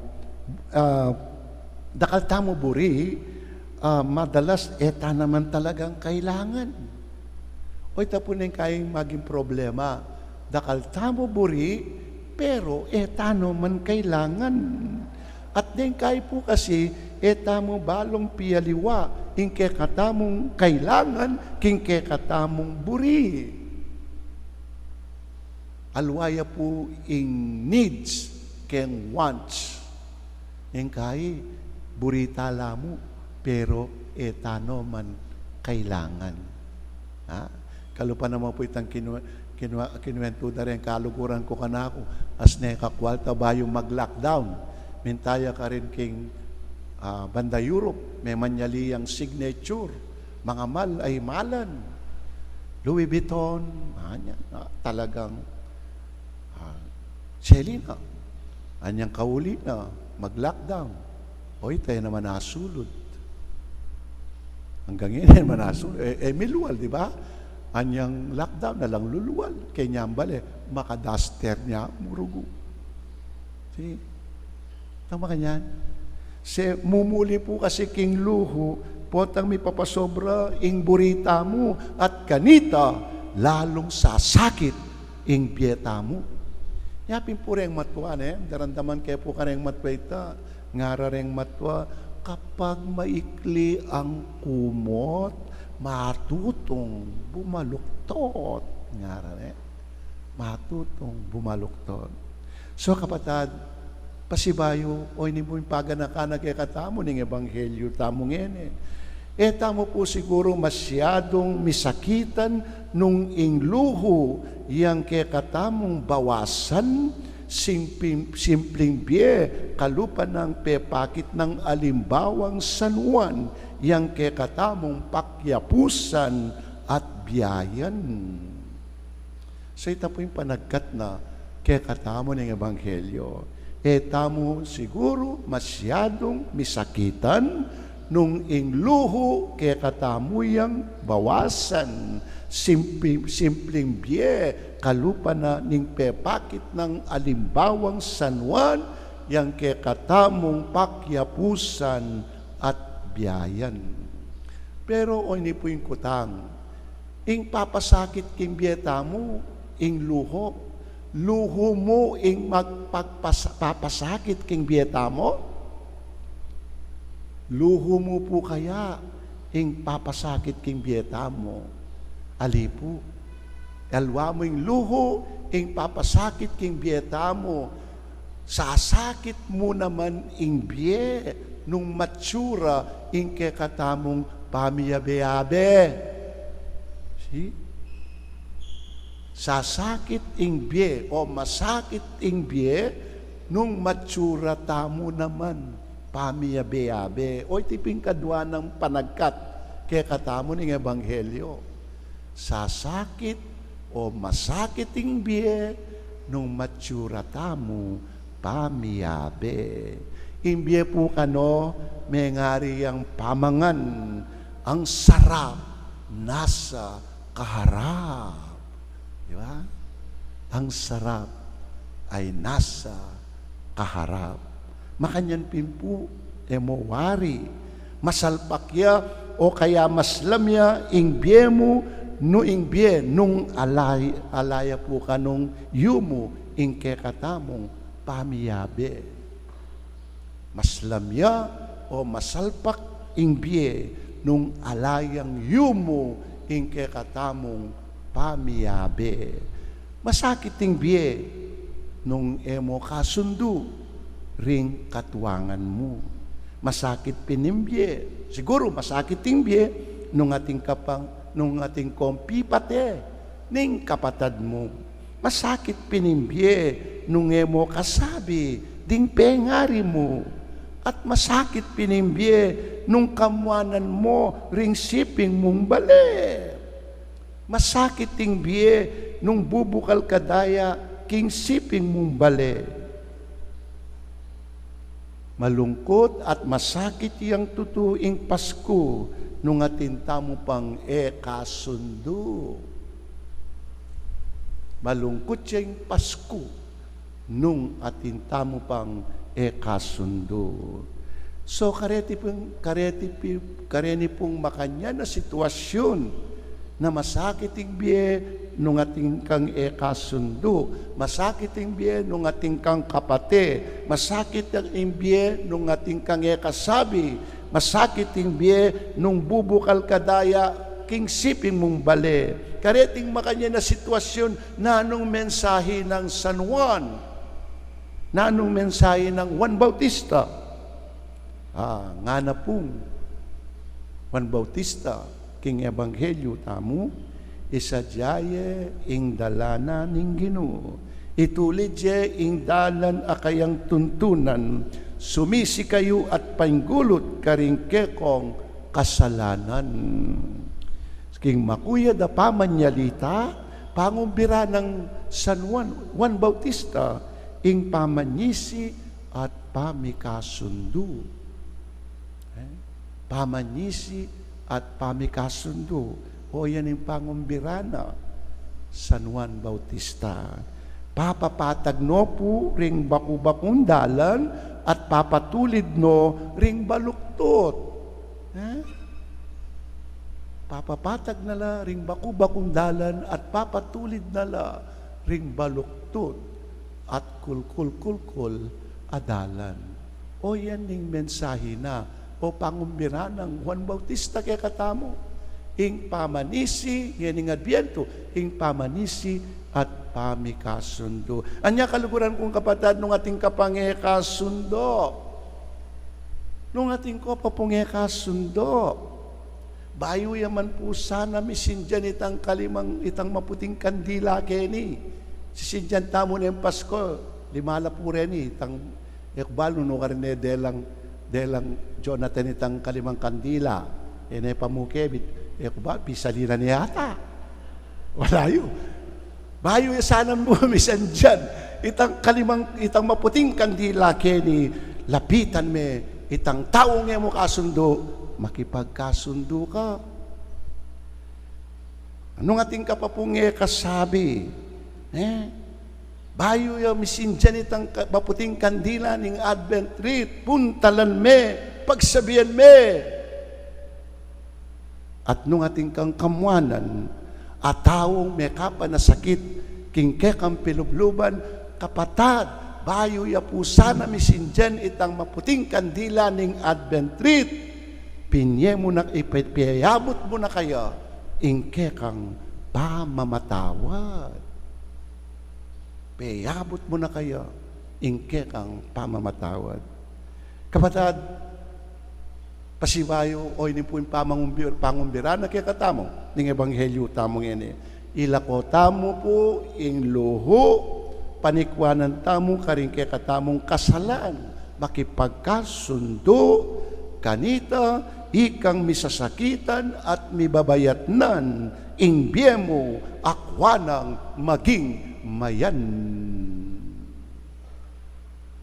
ah, dakal tamu buri, ah, madalas e ta naman talagang kailangan. O, ita pu neng kai maging problema. Dakal tamu buri, pero e ta naman kailangan. At neng kai pu kasi, e tamu balung pialiwa ing kekatamung kailangan king kekatamung buri. Alwa ya pu ing needs keng wants. Neng kai, buri ta la mu, pero e ta naman kailangan. Ha? Kalupa naman pu itang kinu-, kinu-, kinuwentu da ring kaluguran ku kanaku, as ne ka kwalta bayu mag-lockdown. Minta ya karin king, ah, banda Europe, memanyali yang signature, mangamal a imalan. Louis Vuitton, anya, ah, talagang, ah, Selina, anyang kauli na, mag-lockdown. O, ita ya naman asulud. Anggang ini naman asulud. E, e, milual, di ba? Anyang lockdown na lang lulual. Kanyang bale, maka-duster ne mu rugu. See? Tama kanyan? Se, mumuli pu kasi king luhu, potang mipapasobra ing buri tamu, at kanita, lalung sasakit ing bie tamu. Yapin pu reng matwa, ne? Daramdaman ke pu kareng matwa ita, ngara reng matwa, kapag maikli ang kumot, Matutung bumaluktot. Ngara ne. Matutung bumaluktot. So, kapatad, pasibayu, o ini mu ing paganakan na kekatamu ning ebanghelyo tamu ngeni. E tamu pu siguru masyadung misakitan nung ing luhu yang kekatamung bawasan, simpling, simpling bie, kalupa nang pepakit nang alimbawang San Juan, yang kekatamung pakyapusan at biayan. So, ita pu ing panagkat na kekatamu ning ebanghelyo. E tamu siguru masyadung misakitan nung ing luhu kekatamu yang bawasan, simpli-, simpling bie, kalupa na ning pepakit nang alimbawang San Juan, yang kekatamung pakyapusan at biayan. Pero o ini pu ing kutang, ing papasakit king bie tamu, ing luhu. Luhu mu ing magpagpasa-, papasakit king bie tamu? Luhu mu pu kaya ing papasakit king bie tamu? Ali pu. Alwa mu ing luhu ing papasakit king bie tamu, sasakit mu naman ing bie nung matsura ing kekatamung pamiyabe-abe. See? Sasakit ing bie o masakit ing bie nung matsura tamu naman pamiyabe-abe. O, iti pu ing kadwa nang panagkat kekatamu ning ebanghelyo. Sasakit o masakit ing bie nung matsura tamu pamiyabe. Ing bie pu kanu, mengari yang pamangan, ang sarap nasa kaharap. Di ba? Ang sarap ay nasa kaharap. Makanyan pin pu, e mu wari, masalpak ya o kaya maslam ya ing bie mu, nu ing bie nung alay-, ala ya pu kanung yumu ing kekatamung pamiyabe. Maslam ya o masalpak ing bie nung ala yang yumu ing kekatamung pamiyabe. Masakit ing bie nung e mu kasundu ring katuangan mu. Masakit pin ing bie, siguru masakit ing bie nung atin ka pang, nung atin kang pipate ning kapatad mu. Masakit pin ing bie nung e mu kasabi ding pengari mu. At masakit pin ing bie nung kamuanan mu ring siping mung bale. Masakit ing bie nung bubukal ka daya king siping mung bale. Malungkut at masakit yang tutu ing Pasku nung atin tamu pang e kasundu. Malungkut ya ing Pasku nung atin tamu pang e kasundu. So, kareti pung, kareti pi-, kareni pung makanyan a sitwasyun na masakit ing bie nung atin kang e kasundu, masakit ing bie nung atin kang kapate, masakit ing bie nung atin kang e kasabi, masakit ing bie nung bubukal ka daya king siping mung bale. Kareting makanyan a sitwasyun, nanung mensahe nang San Juan? Nanung mensahe nang Juan Bautista? Ah, ngana pung Juan Bautista king ebanghelyo tamu, isadya ye ing dalan ning Ginu, itulid ye ing dalan a kayang tuntunan, sumisi kayu at painggulut karing kekong kasalanan. King makuyad a pamanyalita, pangumbira nang San Juan, Juan Bautista, ing pamanyisi at pamikasundu. Eh? Pamanyisi at pamikasundu. O, yan ing pangumbira na San Juan Bautista. Papapatag no pu ring baku-bakung dalan at papatulid no ring baluktot. Eh? Papapatag na la ring baku-bakung dalan at papatulid na la ring baluktot at kulkul-kulkul a dalan. O, yan ing mensahe na o pangumbira nang Juan Bautista kekatamu. Ing pamanisi, ngening Adbientu, ing pamanisi at pamikasundu. Anya kaluguran kung kapatad, nung atin ka pa nge kasundu. Nung atin ko pa pu nge kasundu. Bayu ya man pu sana misindian itang kalimang, itang maputing kandila keni. Sisindian tamu neng Pasko, lima la pu reni, itang, e ku balu nung karin e delang, delang Jonathan itang kalimang kandila. E ne pamukebit, e ku balu, pisalinan ne yata. Wala yu. Bayu ya sana mu misindian itang kalimang, itang maputing kandila keni, lapitan me itang taung e mu kasundu, makipagkasundu ka. Nung atin ka pa pu nge kasabi, e? Bayu ya misindian itang ka-, maputing kandila ning Advent wreath, puntalan me, pagsabian me. At nung atin kang kamuanan, a taung mekapanasakit king kekang pilubluban, kapatad, bayu ya pu sana misindian itang maputing kandila ning Advent wreath, pinye mu na, ipe-, piyabut mu na kaya ing kekang pamamatawad. Piyabut mu na kaya ing kekang pamamatawad. Kapatad, pasibayu, o ini pu ing pamangumbir-, pangumbiran na kekatamu ning ebanghelyu tamu ngeni. Ilako tamu pu ing luhu, panikuanan tamu karing kekatamung kasalan, makipagkasundu kanita, ikang misasakitan at mibabayatnan, ing bie mu akua nang maging mayan.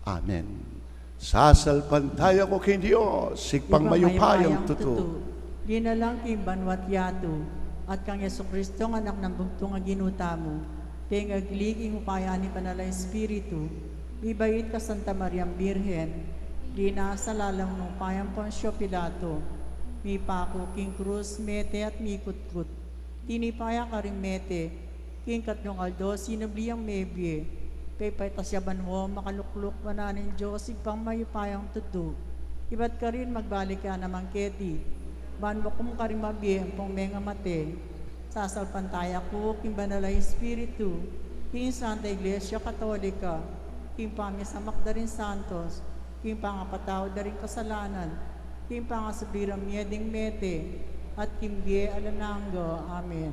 Amen. Sasalpantaya ku king Dios, Ibpang mayupayang tutu. Dinalang king banua't yatu, at kang Jesucristo, Anak nang bugtung a Ginu tamu, pengagli king upaya ning Banal a Espiritu, mibait kang Santa Mariang Birhen, dinasa lalam ning upayang Poncio Pilato, mipaku king krus, mete at mikutkut, tinipa ya karing mete, king katlung aldo sinubli yang mebie, pepaitas ya banua, makalukluk wanan ning Dios Ibpang mayupayang tutu. Ibat karin magbalik ya naman keti, ban makum karing mabie ampong mengamate. Sasalpantaya ku king Banal a Espiritu, king Santa Iglesia Katolika, king pamisamak da ring santos, king pangapatawad da ring kasalanan, king pangasubli rang mie ding mete, at king bie alang angga. Amen.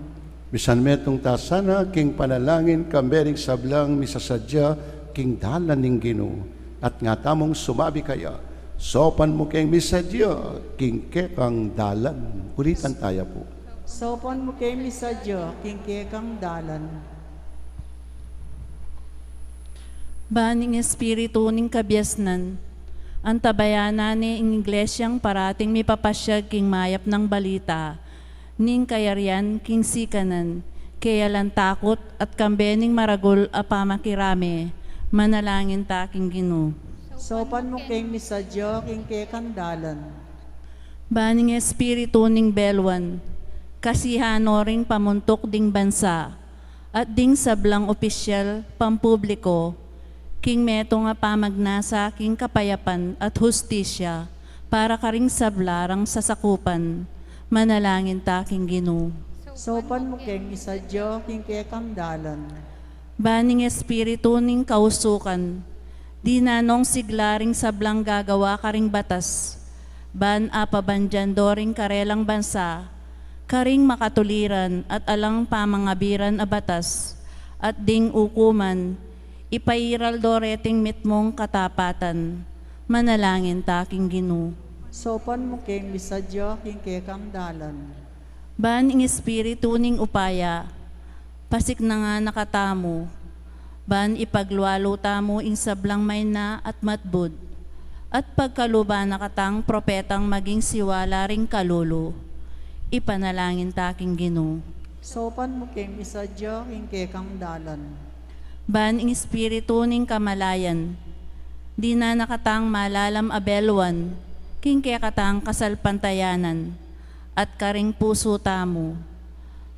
Misan metung ta sana king panalangin kambe ring sablang misasadya king dalan ning Ginu. At nga tamung sumabi kaya, saupan mu keng misadya king kekang dalan. Ulitan taya pu. Saupan mu keng misadya king kekang dalan. Ban ing espiritu ning kabiasnan, antabayanan ne ing Iglesyang parating mipapasyag king mayap nang balita ning kayarian king sikanan, keng alang takut at kambe ning maragul a pamakirame, manalangin ta king Ginu. Saupan mu keng misadya king kekang dalan. Ban ing espiritu ning beluan, kasihan no ring pamuntuk ding bansa, at ding sablang opisyal pampubliko, king metung a pamagnasa king kapayapan at hustisya para karing sabla rang sasakupan, manalangin ta king Ginu. Saupan mu keng misadya king kekang dalan. Ban ing espiritu ning kausukan, dinan nong sigla ring sablang gagawa karing batas, ban apabandian do ring karelang bansa karing makatuliran at alang pamangabiran a batas, at ding ukuman, ipairal do reting mitmung katapatan. Manalangin ta king Ginu. Saupan mu keng misadya king kekang dalan. Ban ing espiritu ning upaya, pasiknangan na katamu, ban ipaglualu tamu ing sablang maina at matbud, at pagkaluban na katang propetang maging siwala ring kalulu. Ipanalangin ta king Ginu. Saupan mu keng misadya king kekang dalan. Ban ing espiritu ning kamalayan, dinan na katang malalam a beluan king kekatang kasalpantayanan, at karing pusu tamu.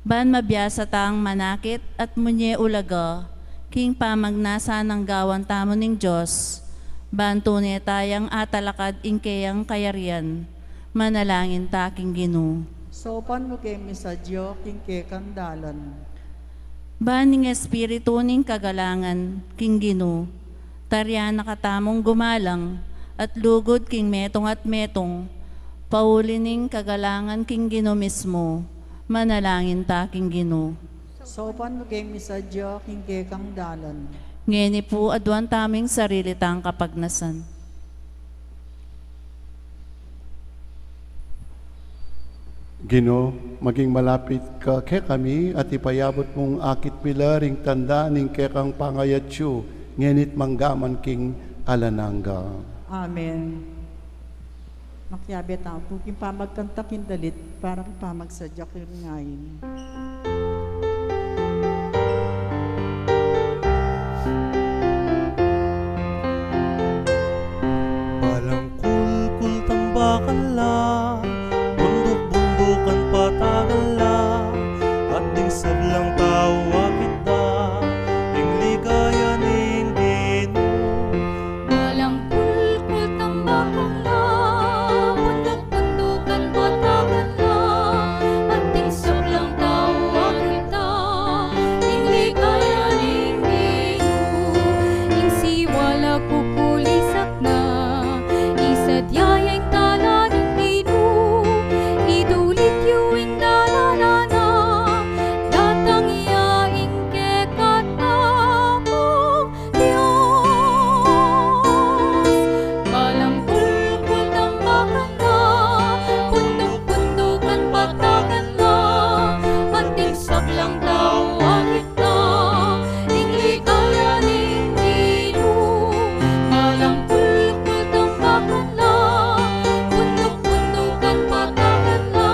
Ban mabiasa tang manakit at munye ulaga king pamagnasa nang gawan tamu ning Dios, ban tune tayang atalakad ing keyang kayarian. Manalangin ta king Ginu. Saupan mu keng misadya king kekang dalan. Ban ing espiritu ning kagalangan king Ginu, tarian na katamung gumalang at lugud king metung at metung, pauli ning kagalangan king Ginu mismu, manalangin ta king Ginu. Saupan mu keng misadya king kekang dalan. Ngeni pu, aduan tamu ing sarili tang kapagnasan. Ginu, maging malapit ka kekami at ipayabut mung akit mi la ring tanda ning kekang pangayatsu, ngeni't mangga man king alang angga. Amen. Makiabe tamu pu king pamagkanta king dalit para king pamagsadya king ngain. Balang kulkul tambakan la, bunduk-bundukan patagan la, at ding sablang tau akit da ing ligaya ning Ginu. Balang kulkul tambakan la, bunduk-bundukan patagan la, at ding sablang tau akit da ing ligaya ning Ginu. Ing siwala kukulisak na, isadyang tala ning Ginu, idulit yu ing dalan na, datang ya ing kekatamung Dios. Balang kulkul tambakan la, bunduk-bundukan patagan la, at ding sablang tau akit da ing ligaya ning Ginu. Balang kulkul tambakan la, bunduk-bundukan patagan la,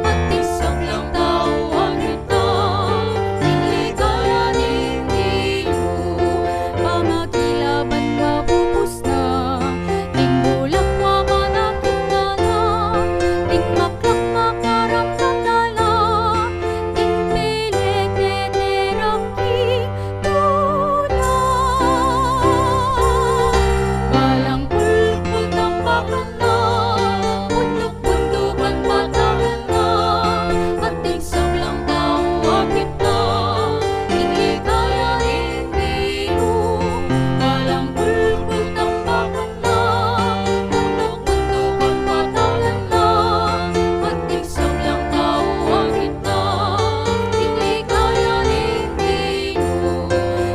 at ding sablang tau akit da ing ligaya ning Ginu. Pamakilaban mabubus na, ding bulak mamanakit na la, ding maklak makaramdam na la, ding pilit teterak king tulang. Balang kulkul tambakan la, bunduk-bundukan patagan la, at ding sablang tau akit da ing ligaya ning Ginu. Balang kulkul tambakan la, bunduk-bundukan patagan la, at ding sablang tau akit da ing ligaya ning Ginu.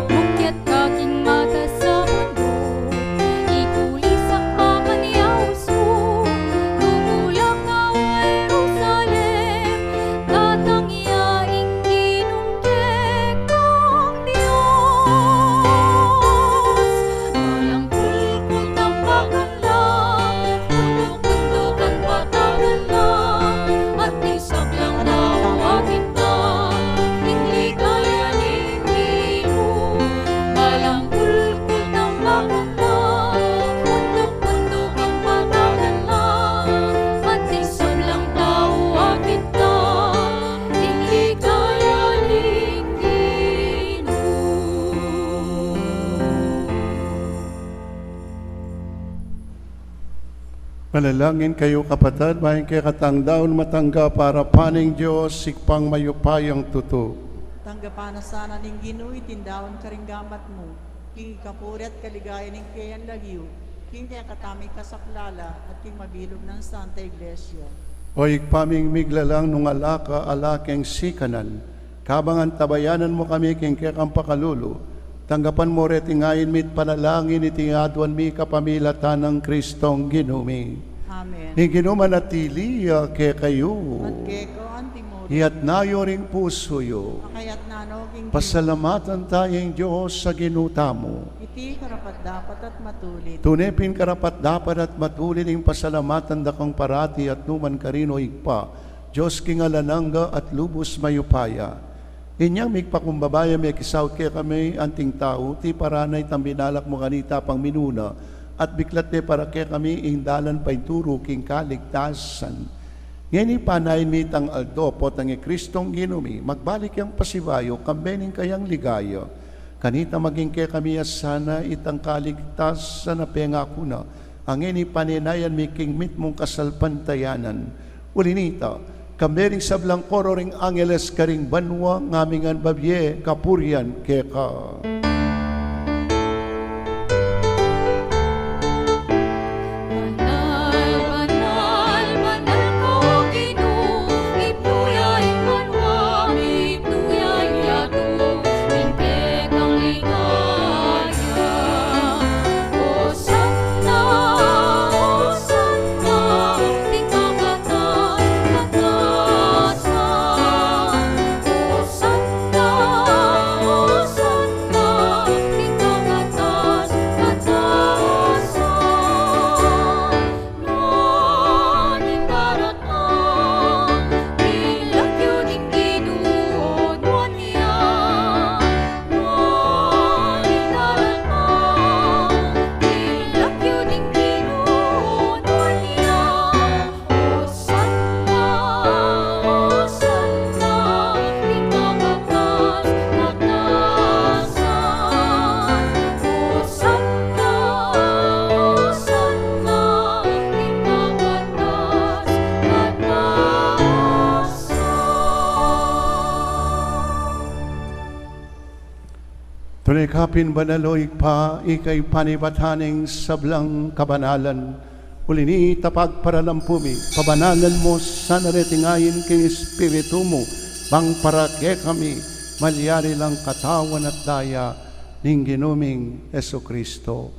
Mukyat ka king matas a bunduk, ikulisak ka kang yaus mu, tumulak ka, O Jerusalem, datang ya ing Ginung kekang Dios. Balang kulkul tambakan la, bunduk-bundukan patagan la, at ding sablang tau akit da ing ligaya ning Ginu. Balang kulkul tambakan la, bunduk-bundukan patagan la, at ding sablang tau akit da ing ligaya ning Ginu. Manalangin kayu, kapatad, ban ing kekatang daun matanggapan ning Dios, Ibpang mayupayang tutu. Tanggapan na sana ning Ginu iting daun karing gamat mu, king ikapuri at kaligayan ning keyang lagyu, king kekatamung kasaplalan, at king mabilug nang Santa Iglesia. O Ibpa ming miglalang, nung ala ka, ala keng sikanan, kabang antabayanan mu kami king kekang pakalulu, tanggapan mu reting ain mi't panalangin iti aduan mi kapamilatan nang Kristong Ginu mi. Amen. Ing Ginu manatili ya kekayu. At keka antimurin. Iyatas yu ring pusu yu. Makayatas no king Pasalamatan taya ing Dios a Ginu tamu. Iti karapat-dapat at matulid. Tune pin karapat-dapat at matulid ing pasalamatan da kang parati at nukarin man, O Ibpa, Dios king alang angga at lubus mayupaya. Inyang migpakumbaba ya, mekisaut kekami anting tau, tiparan na itang binalak mu kanita pang minuna, at biklat ne para kekami ing dalan paintulu king kaligtasan. Ngeni panayan mi itang aldo, potang i Kristong Ginu mi, magbalik yang pasibayu, kambe ning kayang ligaya. Kanita maging kekami ya sana itang kaligtasan a pengaku na, a ngeni panenayan mi king mitmung kasalpantayanan. Uli nita, Kambe ring sablang koro ring angeles karing banua, ngamingan babie kapurian keka. Banal, banal, banal ka, O Ginu, ibnu ya ing banua, ibnu ya ing yatu, ing kekang ligaya. Hosanna, Hosanna, ing kakatas, katasan. Hosanna, Hosanna, ing kakatas, katasan. Nuan ing daratang, ing lagyu ning Ginu nuan ya. Nuan ing daratang, ing lagyu ning Ginu nuan ya. Hosanna, Hosanna, ing kakatas, katasan. Hosanna, Hosanna, ing kakatas, katasan. Tune ka pin banal, O Ibpa, ika ing panibatan ning sablang kabanalan. Uli na nita, pagparalampu mi, pabanalan mu sana reting ain king Espiritu mu, bang para kekami malyari lang katawan at daya ning Ginu ming Jesucristo.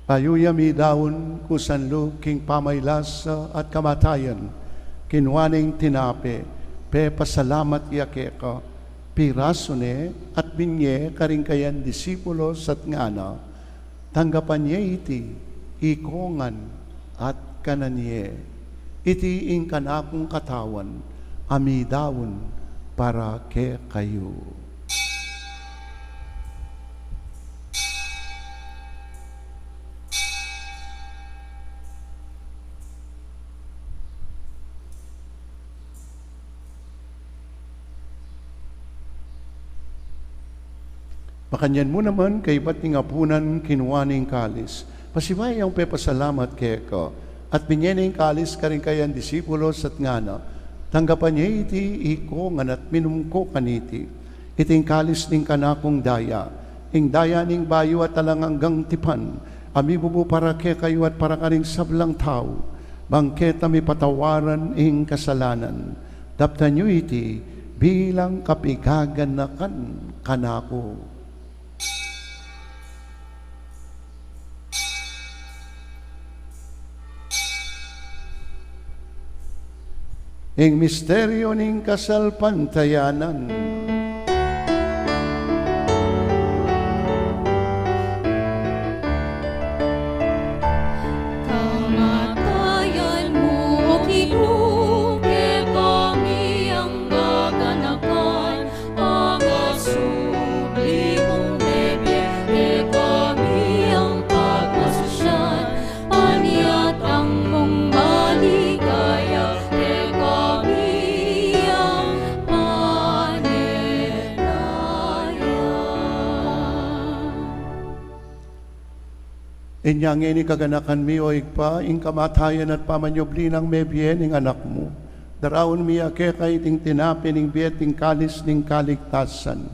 Bayu ya midaun kusan lub king pamaylasa at kamatayan, kinua ne ing tinape, pepasalamat ya keka, pirasu ne at binye karing kayang disipulos at ngana: Tanggapan ye iti, ikong ngan at kanan ye. Iti ing kanakung katawan, a midaun para kekayu. Makanyan mu naman, kaybat ning apunan, kinua ne ing kalis, pasibayu yang pepasalamat keka, at binye ne ing kalis karing kayang disipulos at ngana: Tanggapan ye iti, ikong ngan at minum ko kaniti. Iti ing kalis ning kanakung daya, ing daya ning bayu at alang anggang tipan, a mibubu para kekayu at para karing sablang tau, bang keta mipatawaran ing kasalanan. Daptan yu iti bilang kapigaganakan kanaku. Ing misteryu ning kasalpantayanan. Kamatayan mu, O Ginu, kekami ing gaganakan, pangasubli mung mebie, kekami ing pagmasusyan, panyatang mung maligaya, kekami ing panenaya. Inya ngeni, kaganakan mi, O Ibpa, ing kamatayan at pamanyubli nang mebie ning Anak mu. Daraun mi ya keka iting tinape ning bie at ing kalis ning kaligtasan.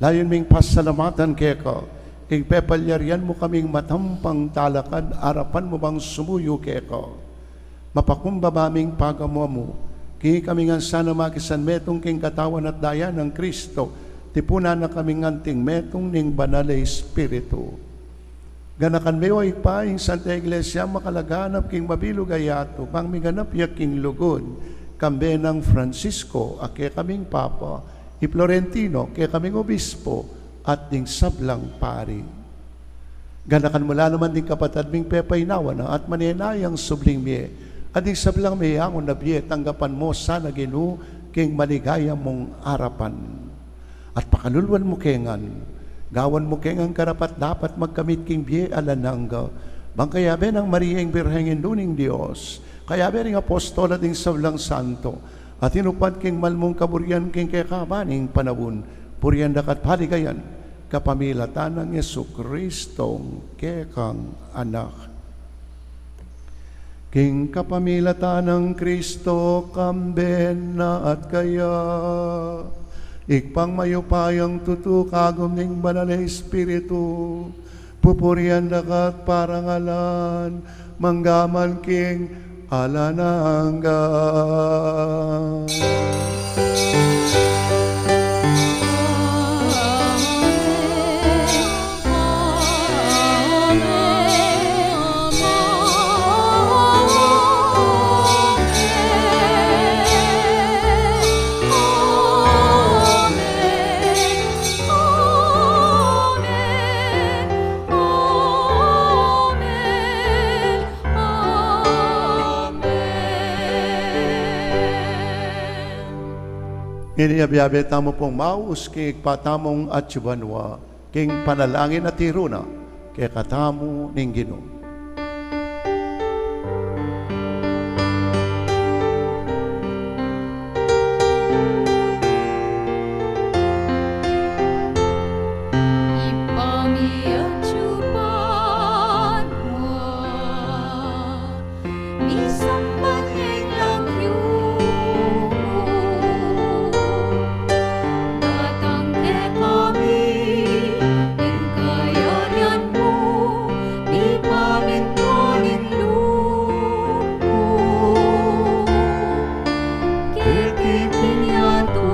Layun ming pasalamatan keka, ing pepalyarian mu kaming matampang talakad arapan mu bang sumuyu keka. Mapakumbaba ming pagamu-amu, king ikami ngan sana makisan metung king katawan at daya nang Kristo, tipunan na kaming anting metung ning Banal a Espiritu. Ganakan me, O Ibpa, ing Santa Iglesia makalaganap king mabilug a yatu, bang miganap ya king lugud, kambe nang Francisco, a kekaming Papa, i Florentino, kekaming Obispo, at ding sablang pari. Ganakan mu la naman ding kapatad ming pepainawa na at manenayang subling mie, at ding sablang meyangu na bie, tanggapan mu sana, Ginu, king maligaya mung arapan. At pakaluluan mu ke ngan, gawan mu ke ngan karapat-dapat magkamit king bie alang angga, bang kayabe nang Maria ing Birheng Indu ning Dios, kayabe ring apostol at ding sablang santo, a tinupad king mal mung kaburian king kekaban ning panaun, purian da ka at paligayan, kapamilatan nang Jesucristong kekang Anak. King kapamilatan nang Kristo, kambe na at kaya, Ibpang mayupayang tutu, kagum ning Banal a Espiritu, pupurian da ka at parangalan, mangga man king alang angga. Ngeni, abe-abe tamu pung maus king Ibpa tamung atsu banua, king panalangin a tiru na kekatamu ning Ginu. Ibpa mi atsu banua, misamban ing lagyu mu, datang kekami ing kayarian mu, mipamintuan ing lub mu keti king yatu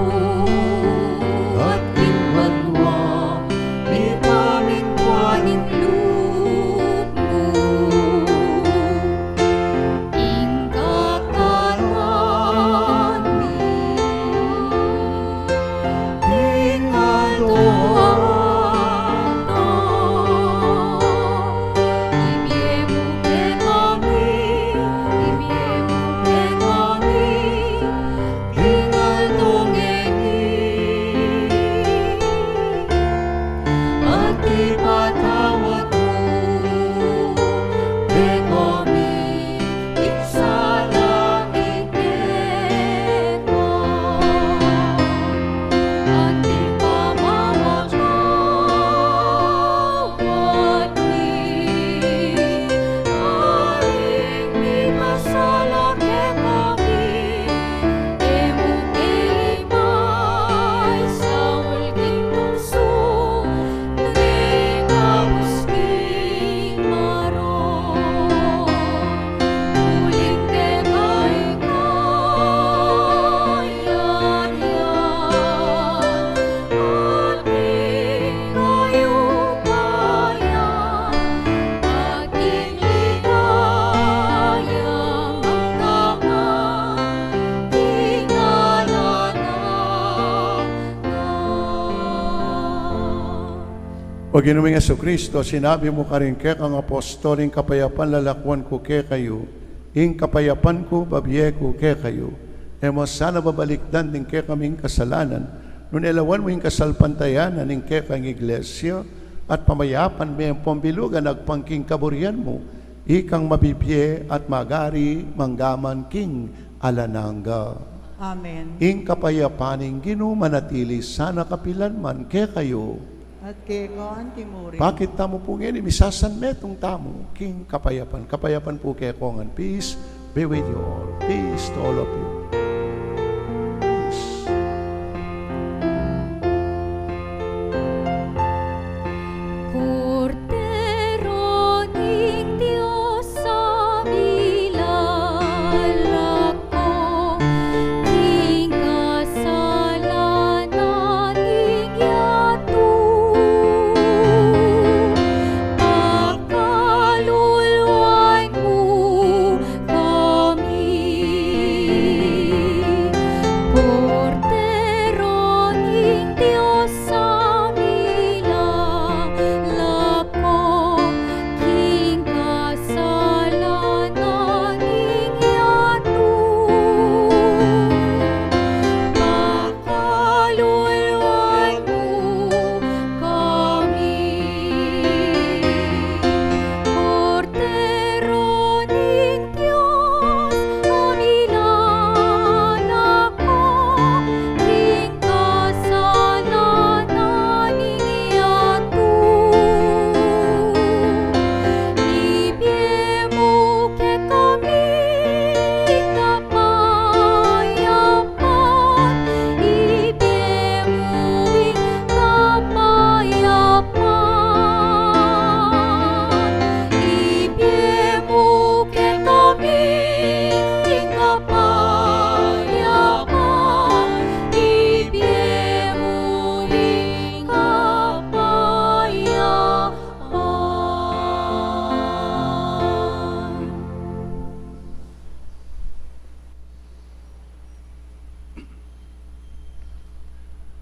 at king banua, mipamintuan ing lub mu. Ing kakanan mi king aldo-aldo, ibie mu kekami, ibie mu kekami king aldo ngeni, at ipatawad mu kekami ing sala mi keka, anti pamamatawad mi karing mikasala kekami, e mu ke ipaisaul king tuksu, nune ikabus king marok, uling keka ing kayarian, at ing kayupayan, at ing ligaya, mangga man king alang angga. O Ginu ming Jesucristo, sinabi mu karing kekang apostol, ing kapayapan lalakuan ku kekayu, ing kapayapan ku bibie ku kekayu. E mu sana babalikdan ding kekaming kasalanan, nune lawan mu ing kasalpantayanan ning kekang Iglesia, at pamayapan me ampong bilugan agpang king kaburian mu, ikang mabibie at magari mangga man king alang angga. Amen. Ing kapayapan ning Ginu manatili sana kapilan man kekayu. At keka antimurin. Bakit tamu pu ngeni misasanmetung tamu king kapayapan? Kapayapan pu kekongan. Peace be with you all. Peace to all of you. Peace. Kordero ning Dios a milalako king kasalanan ning yatu, pakaluluan mu kami.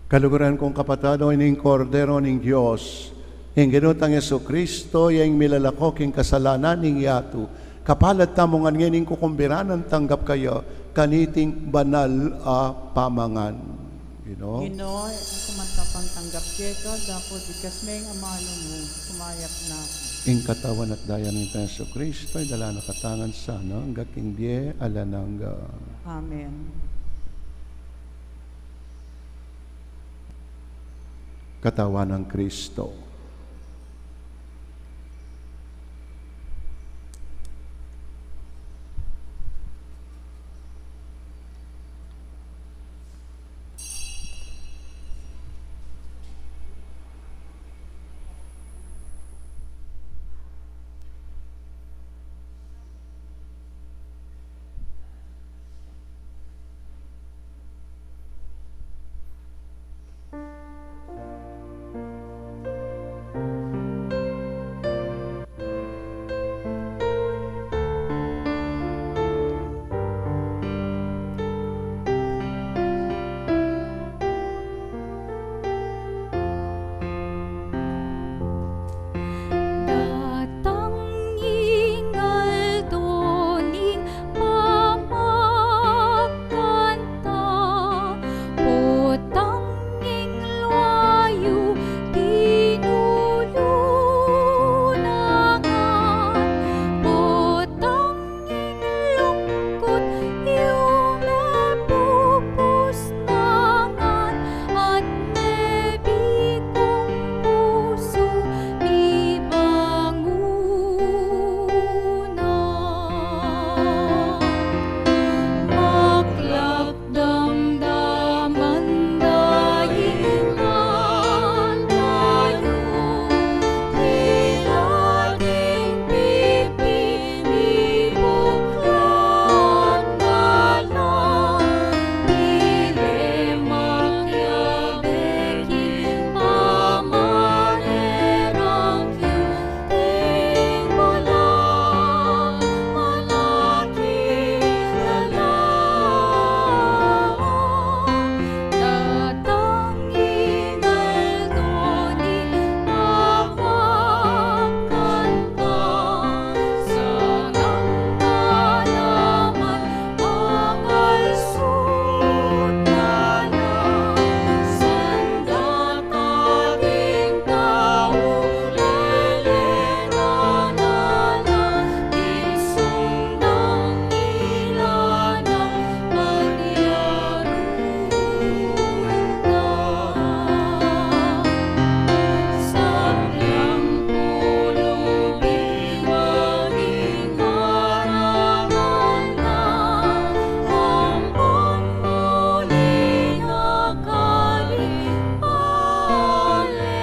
Kaluguran kung kapatad, o ining Kordero ning Dios, ing Ginu tang Jesucristo, ya ing milalako king kasalanan ning yatu. Kapalad tamu ngan ngeni ing kukumbiran nang tanggap kaya kaniting banal a pamangan. Ginu. Ginu, aku mantapan tanggap keka, dapot bikas meng amalu mu, sumayap na aku. Ing katawan at daya ning Jesucristo, idala na katamu ngan sana, angga king bie alang angga. Amen. Katawan nang Kristo. Datang ing aldo ning pamakan ta, potang ing luayu tinulu na ngan, potang ing lungkut yu mepupus na ngan, at mebikung pusu mi bangun na. Maklak damdaman da ing kanta yu, ila ding pipi mibuklat na la, mile makiabe king pamanerang yu. Ing balang malaki na la, datang ing aldo ning pamakan ta, sanang panaman mangalsut na la, sanda ta ding tau lele na la, ding sundang ila nang panyarun na. Sablang pulubi maging marangal na, ampon muli na kari pale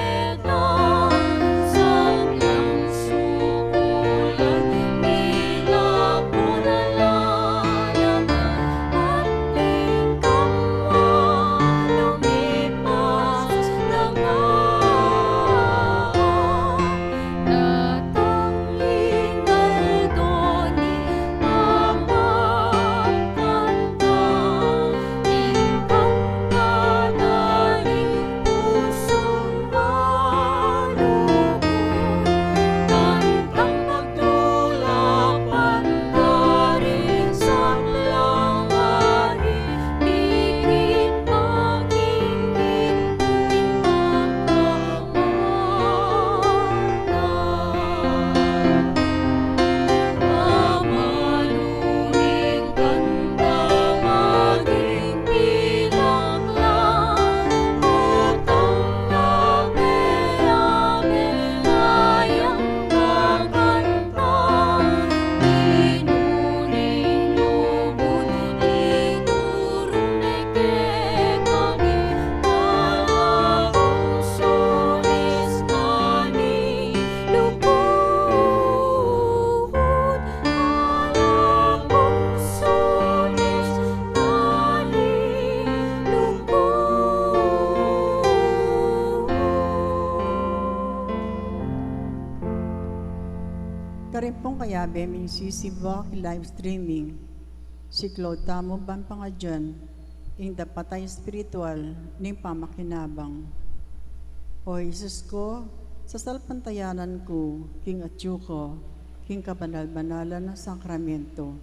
Karin pung kayabe ming sisiba king live streaming. Siklaud tamu ban pangadyan. Ing dapat a espiritual ning pamakinabang. O Jesus ko, sasalpantayanan ku king atyu ko king kabanal-banalan a sakramento.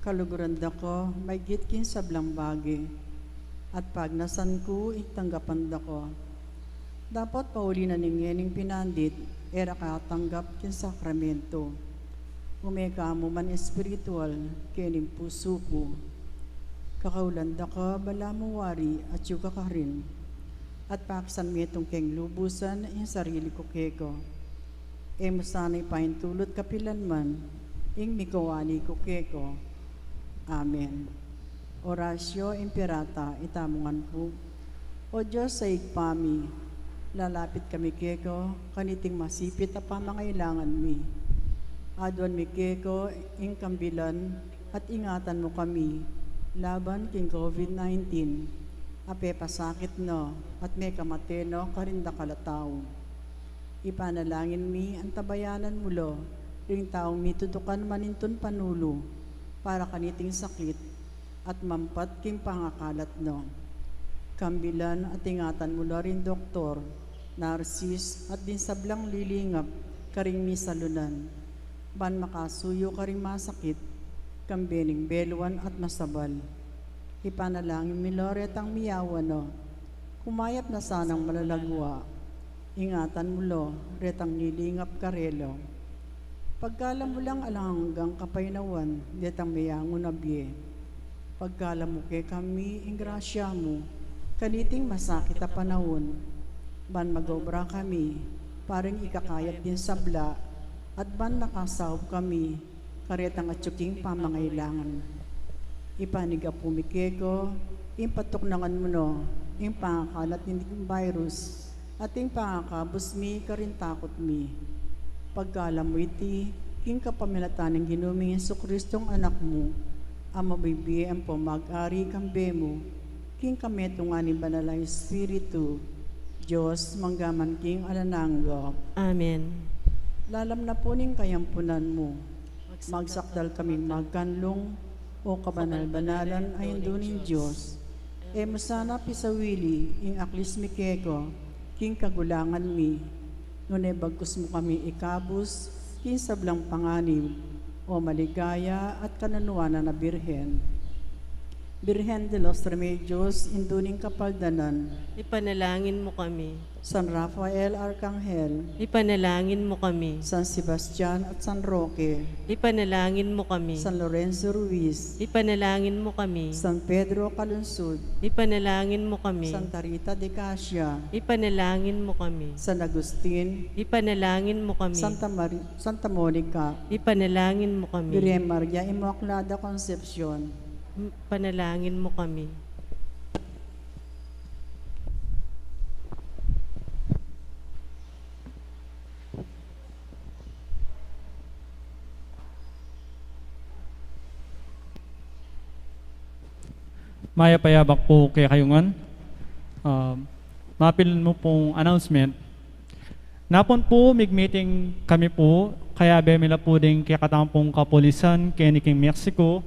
Kaluguran da ko maigit king sablang bage, at pagnasan ku ing tanggapan da ko. Dapot pauli na ning ngening pinandit, e ra ka tanggap king sakramento. Ume ka mu man espiritual kening pusu ku. Kakaulan da ka balamu wari atyu ka karin, at pakisan metung keng lubusan ing sarili ku keka. E mu sana ipaintulut kapilan man ing mikawani ku keka. Amen. Oratio Imperata. Itamu ngan pu. O Dios a Ibpa mi, lalapit kami keka kaniting masipit a pamangailangan mi. Aduan mi keka ing kambilan at ingatan mu kami laban king COVID nineteen a pepasakit na at mekamate na karing dakal a tau. Ipanalangin mi antabayanan mu la ring taung mitutukan manintun panulu para kaniting sakit at mampat king pangakalat na. Kambilan at ingatan mu la ring doktor, narsis, at ding sablang lilingap karing misalunan, ban makasuyu karing masakit, kambe ning beluan at masabal. Ipanalangin mi la retang miyawan na, kumayap na sanang malalagwa. Ingatan mu la retang lilingap karela. Pagkalam mu lang alang anggang kapaynawan detang meyangu na bie. Pagkalam mu kekami ing grasya mu kaniting masakit a panaun, ban magobra kami para king ikakayap ding sabla, at ban makasaup kami karetang atyu king pamangailangan. Ipanyawad mi keka ing patuknangan mu no ing pangakalat ning virus at ing pangakabus mi karing takut mi. Pagkalam mu iti king kapamilatan ning Ginu ming Jesucristong Anak mu, a mabibie ampong mag-ari kambe mu king kametungan ning Banal a Espiritu, Dios, mangga man king alang angga. Amen. Lalam na pu ning kayampunan mu, magsakdal kaming magkanlung, O kabanal-banalan a Indu ning Dios. E mu sana pisawili ing aklis mi keka king kagulangan mi, nune bagkus mu kami ikabus king sablang panganib, O maligaya at kananuanan a Birhen. Birhen de los Remedios, Indu ning Kapaldanan. Ipanalangin mu kami. San Rafael Arkanghel. Ipanalangin mu kami. San Sebastian at San Roque. Ipanalangin mu kami. San Lorenzo Ruiz. Ipanalangin mu kami. San Pedro Calungsod. Ipanalangin mu kami. Santa Rita de Casia. Ipanalangin mu kami. San Agustin. Ipanalangin mu kami. Santa Mari-, Santa Monica. Ipanalangin mu kami. Birhen Maria Inmaculada Concepcion. Panalangin mu kami. Mayap a yabak pu kekayu ngan. Ah, mapil mu pung announcement. Napun pu, mig-meeting kami pu, kayabe mi la pu ding kekatamung kapulisan keni king Mexico,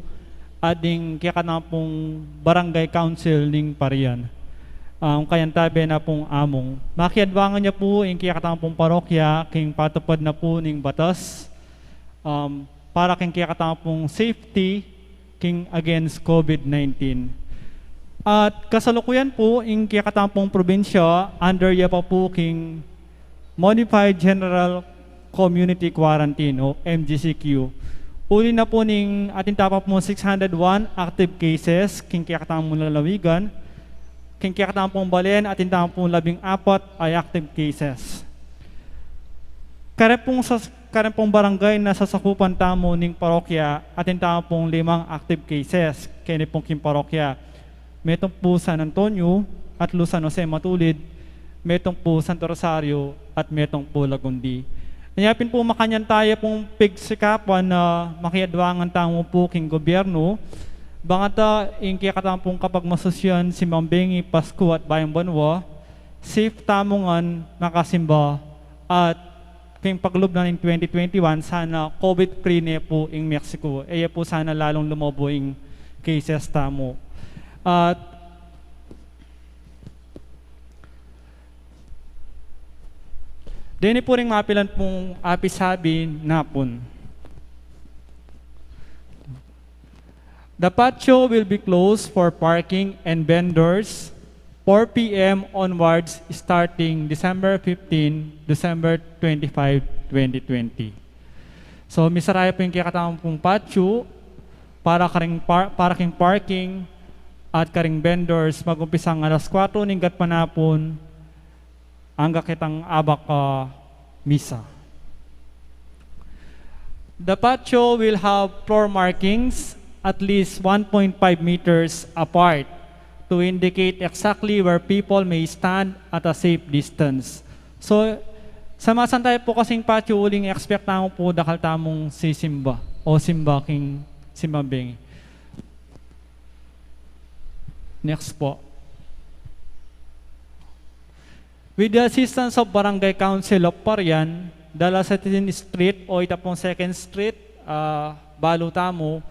at ding kekatamung barangay council ning parian. Ah, ung kayantabe na pung among. Makiadwangan ya pu ing kekatamung parokya king patupad na pu ning batas, um, para king kekatamung safety king against COVID nineteen. At kasalukuyan pu, ing kekatamung probinsya, under ya pa pu king Modified General Community Quarantine o M G C Q. Uli na pu ning atin ta pa pu six hundred one active cases king kekatamung lalawigan, king kekatamung balen atin ta pa pu labing apat a active cases. Kare pung sas-, kare pung barangay na sasakupan tamu ning parokya, atin tamu pung limang active cases keni pung king parokya. Metung pu San Antonio, atlu San Jose Matulid, metung pu Santo Rosario, at metung pu Lagundi. Anya pin pu makanyan taya pung pigsikapan na makiadwangan tamu pu king gobyernu, bang ata ing kekatamung kapagmasusyan, simbang bengi, Pasku at Bayung Banua, safe tamu ngan makasimba, at king paglub na ning twenty twenty-one, sana COVID free ne pu ing Mexico. E ya pu sana lalung lumobo ing cases tamu. At deni pu ring mapilan pung apisabi napun. The patio will be closed for parking and vendors four p m onwards, starting December fifteen, December twenty-five, twenty twenty. So, misara ya pu ing kekatamung patio para karing par-, para king parking at karing vendors, mag-umpisang alas kuwatro ning gatpanapun angga ketang abak a misa. The patio will have floor markings at least one point five meters apart to indicate exactly where people may stand at a safe distance. So, samasan tamu pu kasing patio uling expect tamu pu dakal tamung sisimba o simba king simbang bengi. Next po. With the assistance of Barangay Council of Parian, the Lasatin Street o ita pung Second Street, ah, balu tamu,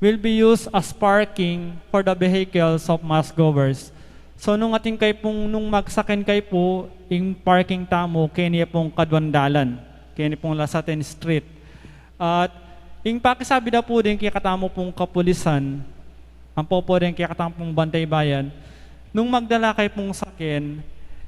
will be used as parking for the vehicles of mass goers. So, nung atin kayu pung, nung magsaken kayu pu, ing parking tamu, keni pung kaduang dalan, keni pung Lasatin Street. At ing pakisabi da pu ding kekatamu pung kapulisan, ampo pu ding kekatamu pung bantay bayan, nung magdala kayu pung saken,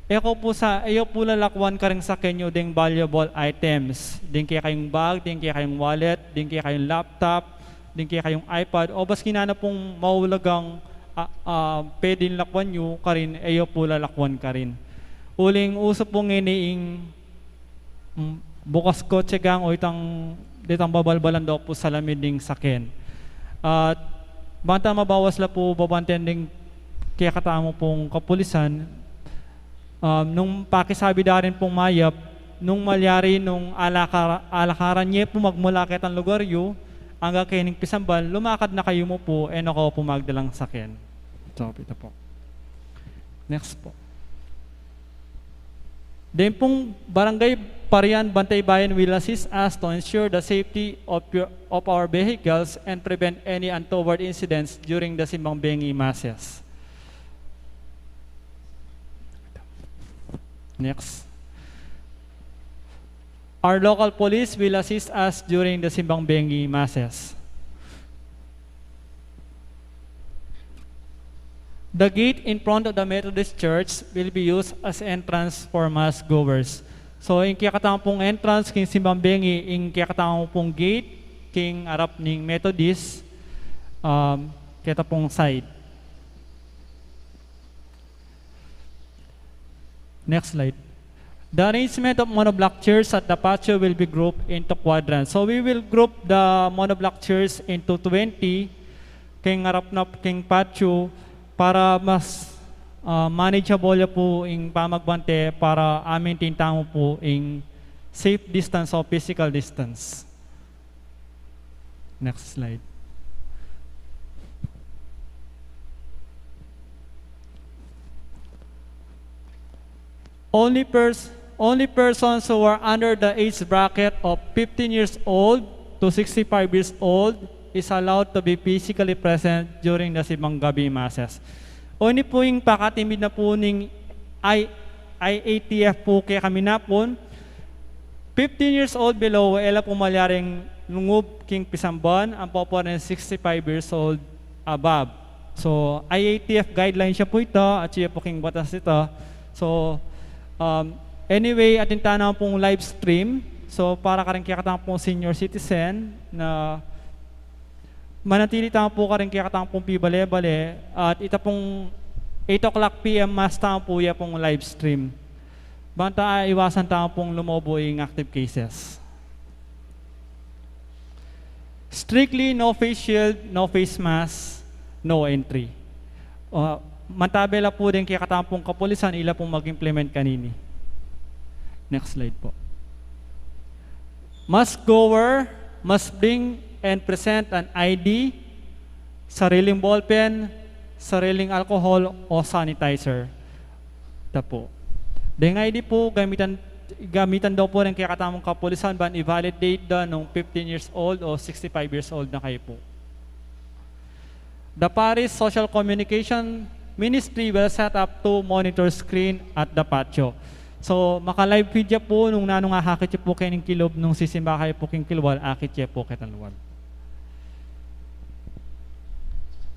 e ko pu sa, e yu pu lalakwan karing saken yu ding valuable items, ding kekayung bag, ding kekayung wallet, ding kekayung laptop, ding kekayung iPad, o maski nanu pung maulagang, ah, ah, pwedeng lakwan yu karin, e yu pu lalakwan karin. Uling uso pu ngeni ing, mm, bukas kotse gang o itang, ditang babalbalan da pu salamin ding saken. At banta mabawas la pu babantayan ding kekatamu pung kapulisan, um, nung pakisabi da rin pung mayap, nung malyari nung alakar-, alakaran ye pu magmula ketang lugar yu angga kening pisamban, lumakad na kayu mu pu, e na ko pu magdalang saken. So, ita pu. Next po. Deng pung Barangay Parian Bantay Bayan will assist us to ensure the safety of your, of our vehicles and prevent any untoward incidents during the Simbang Bengi Masses. Next. Our local police will assist us during the Simbang Bengi Masses. The gate in front of the Methodist Church will be used as entrance for mass goers. So, ing kekatamu pung entrance king Simbang Bengi, ing kekatamu pung gate king arap ning Methodist, um, keta pung side. Next slide. The arrangement of monoblock chairs at the patio will be grouped into quadrants. So we will group the monoblock chairs into twenty king arap na king patio para mas, ah, manageable ya pu ing pamagbante para a-maintain tamu pu ing safe distance o physical distance. Next slide. Only pers-, only persons who are under the age bracket of fifteen years old to sixty-five years old is allowed to be physically present during the Simbang Gabi Masses. O ini pu ing pakatimid na pu ning I-, I A T F pu kekami napun, fifteen years old below, e la pu malyaring lungub king pisamban, ampo pu rin sixty-five years old above. So, I A T F guidelines ya pu ita, at ya pu king batas ita. So, um, anyway, atin tana pung live stream. So, para karing kekatamu pung senior citizen na manatili tamu pu karing kekatamu pung pibale-bale, at ita pung eight o'clock P M mass tamu pu ya pung live stream. Banta iwasan tamu pung lumobo ing active cases. Strictly no face shield, no face mask, no entry. Uh, mantabe la pu deng kekatamu pung kapulisan, ila pung mag-implement kanini. Next slide po. Mass goer must bring and present an I D, sariling ballpen, sariling alcohol o sanitizer. Ita pu. Deng I D pu, gamitan, gamitan da pu ring kekatamung kapulisan ban i-validate da nung fifteen years old o sixty-five years old na kayu pu. The parish social communication ministry will set up two monitor screen at the patio. So, maka-live feed ya pu nung nanung akakit yu pu keni kilub nung sisimba kayu pu king kilwal, akit ye pu ketang luwal.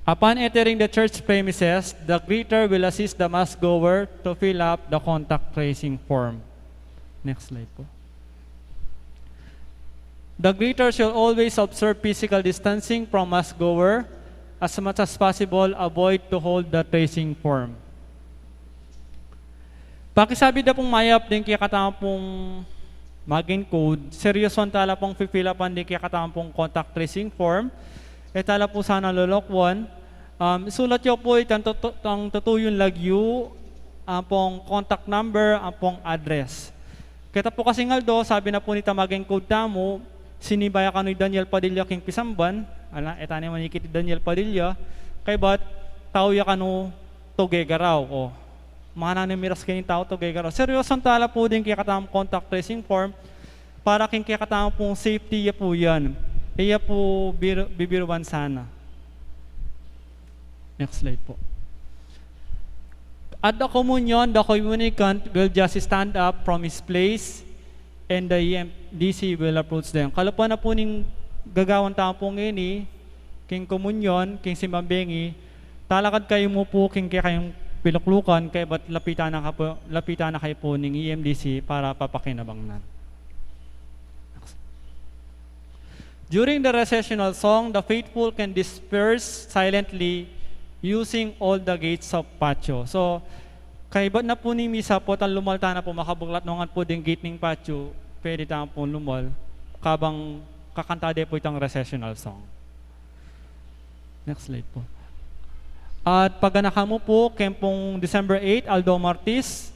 Upon entering the church premises, the greeter will assist the mass goer to fill up the contact tracing form. Next slide po. The greeter shall always observe physical distancing from mass goer. As much as possible, avoid to hold the tracing form. Pakisabi da pung mayap deng kekatamung mag-encode, seryoso tala pung fill up-an deng kekatamung contact tracing form. E tala pu sana lolokwan. Um, isulat yu pu itang tutu-, itang tutuyung lagyu, ampong contact number, ampong address. Keta pu kasing aldo, sabi na pu nitang mag-encode tamu, sinimba ya kanu i Daniel Padilla king pisamban, ala, e ta ne manikit i Daniel Padilla, kaybat tau ya kanu Tuguegarao, o. Mananu miras keni tau Tuguegarao. Seryoso tala pu deng kekatamung contact tracing form, para king kekatamung safety ya pu yan. E ya pu bir-, bibiruan sana. Next slide po. At the communion, the communicant will just stand up from his place and the E M D C will approach them. Kalupa na pu ning gagawan tamu pu ngeni, king komunyon, king simbang bengi, talakad kayu mu pu king kekayung piluklukan, kaybat lapitan na ka pu, lapitan na kayu pu ning E M D C para papakinabang na. During the recessional song, the faithful can disperse silently using all the gates of patio. So, kaybat na pu ning misa, potang lumal tana pu, makabuklat ngan pu ding gate ning patio, pwede tana pu lumal, kabang kakanta de pu itang recessional song. Next slide po. At paganakan mu pu, keng pung December eight, Aldo Martis,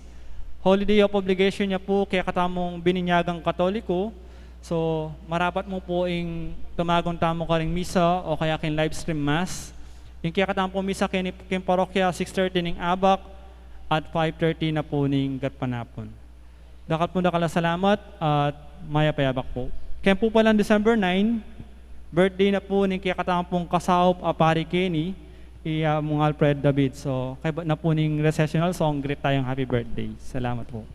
holiday of obligation ya pu kekatamung bininyagang Katoliko. So, marapat mu pu ing tumagun tamu karing misa o kaya king live stream mass. Ing kekatamung misa keni king parokya, six thirty ning abak at five thirty na pu ning gatpanapun. Dakal pung dakal a salamat at mayap a yabak pu. Keng pu palang December nine, birthday na pu ning kekatamung kasaup a pari keni, i, ah, Among Alfred David. So, kaybat na pu ning recessional song, greet tayung happy birthday. Salamat pu.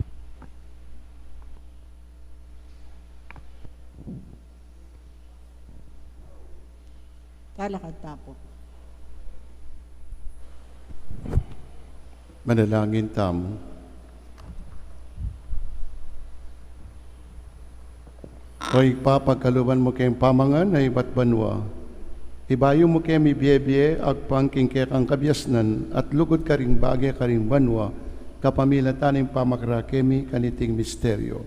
Talakad ta pu. Manalangin tamu. O Ibpa, pagkaluban mu keng pamangan a ibat banua, ibayu mu keng mibie-bie agpang king kekang kabiasnan at lugud karing bage karing banua, kapamilatan ning pamakrake mi kaniting misteryo.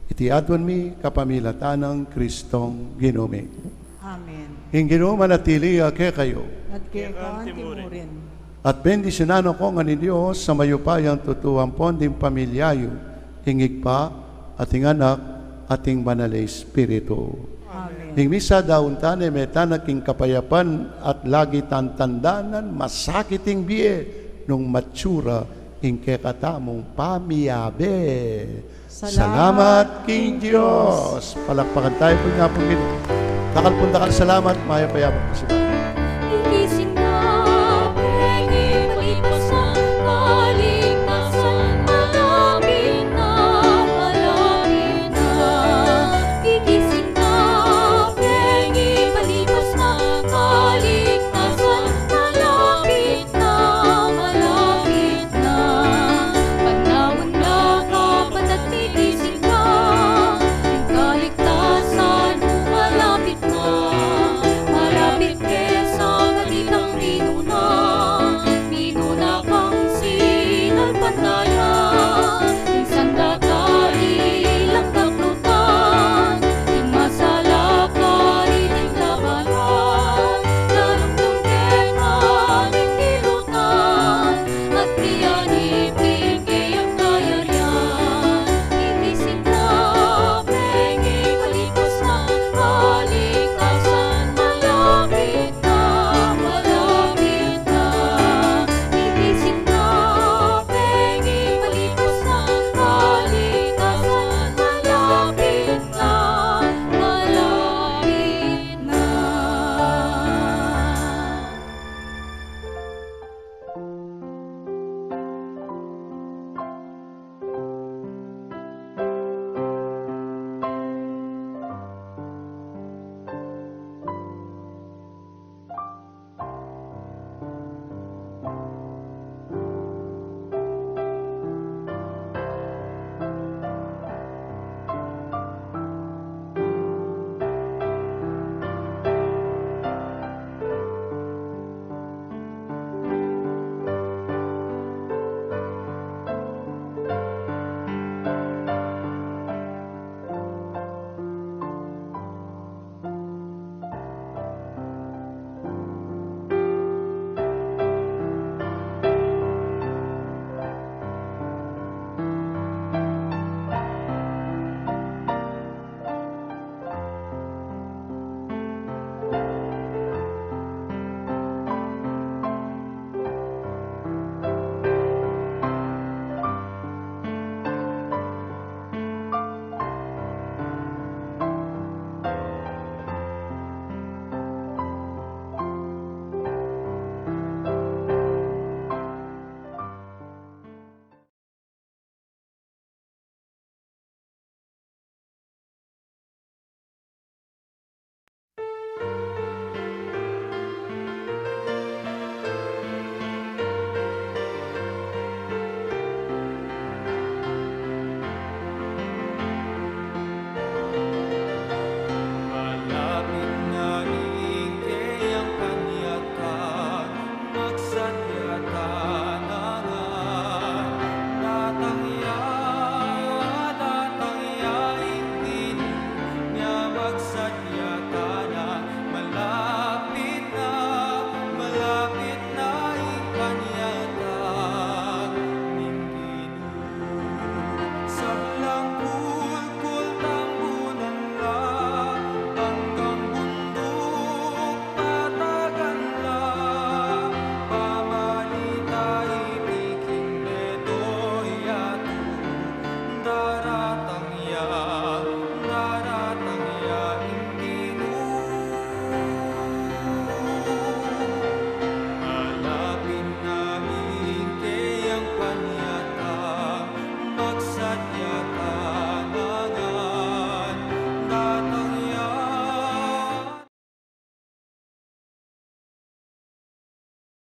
Iti aduan mi kapamilatan nang Kristong Ginu mi. Amen. Ing Ginu manatili ya kekayu. At keka mu rin. At bendisyunan na kayu ning Dios a mayupayang tutu ampon ding pamilya yu, ing Ibpa, at ing Anak, at ing Banal a Espiritu. Amen. Ing misa daun tane, mete tana king kapayapan at lagi tang tandanan, masakit ing bie nung matsura ing kekatamung pamiabe. Salamat king Dios. Palakpakan tayu pu ing Ginu. Dakal pung dakal a salamat, mayap a yabak pu.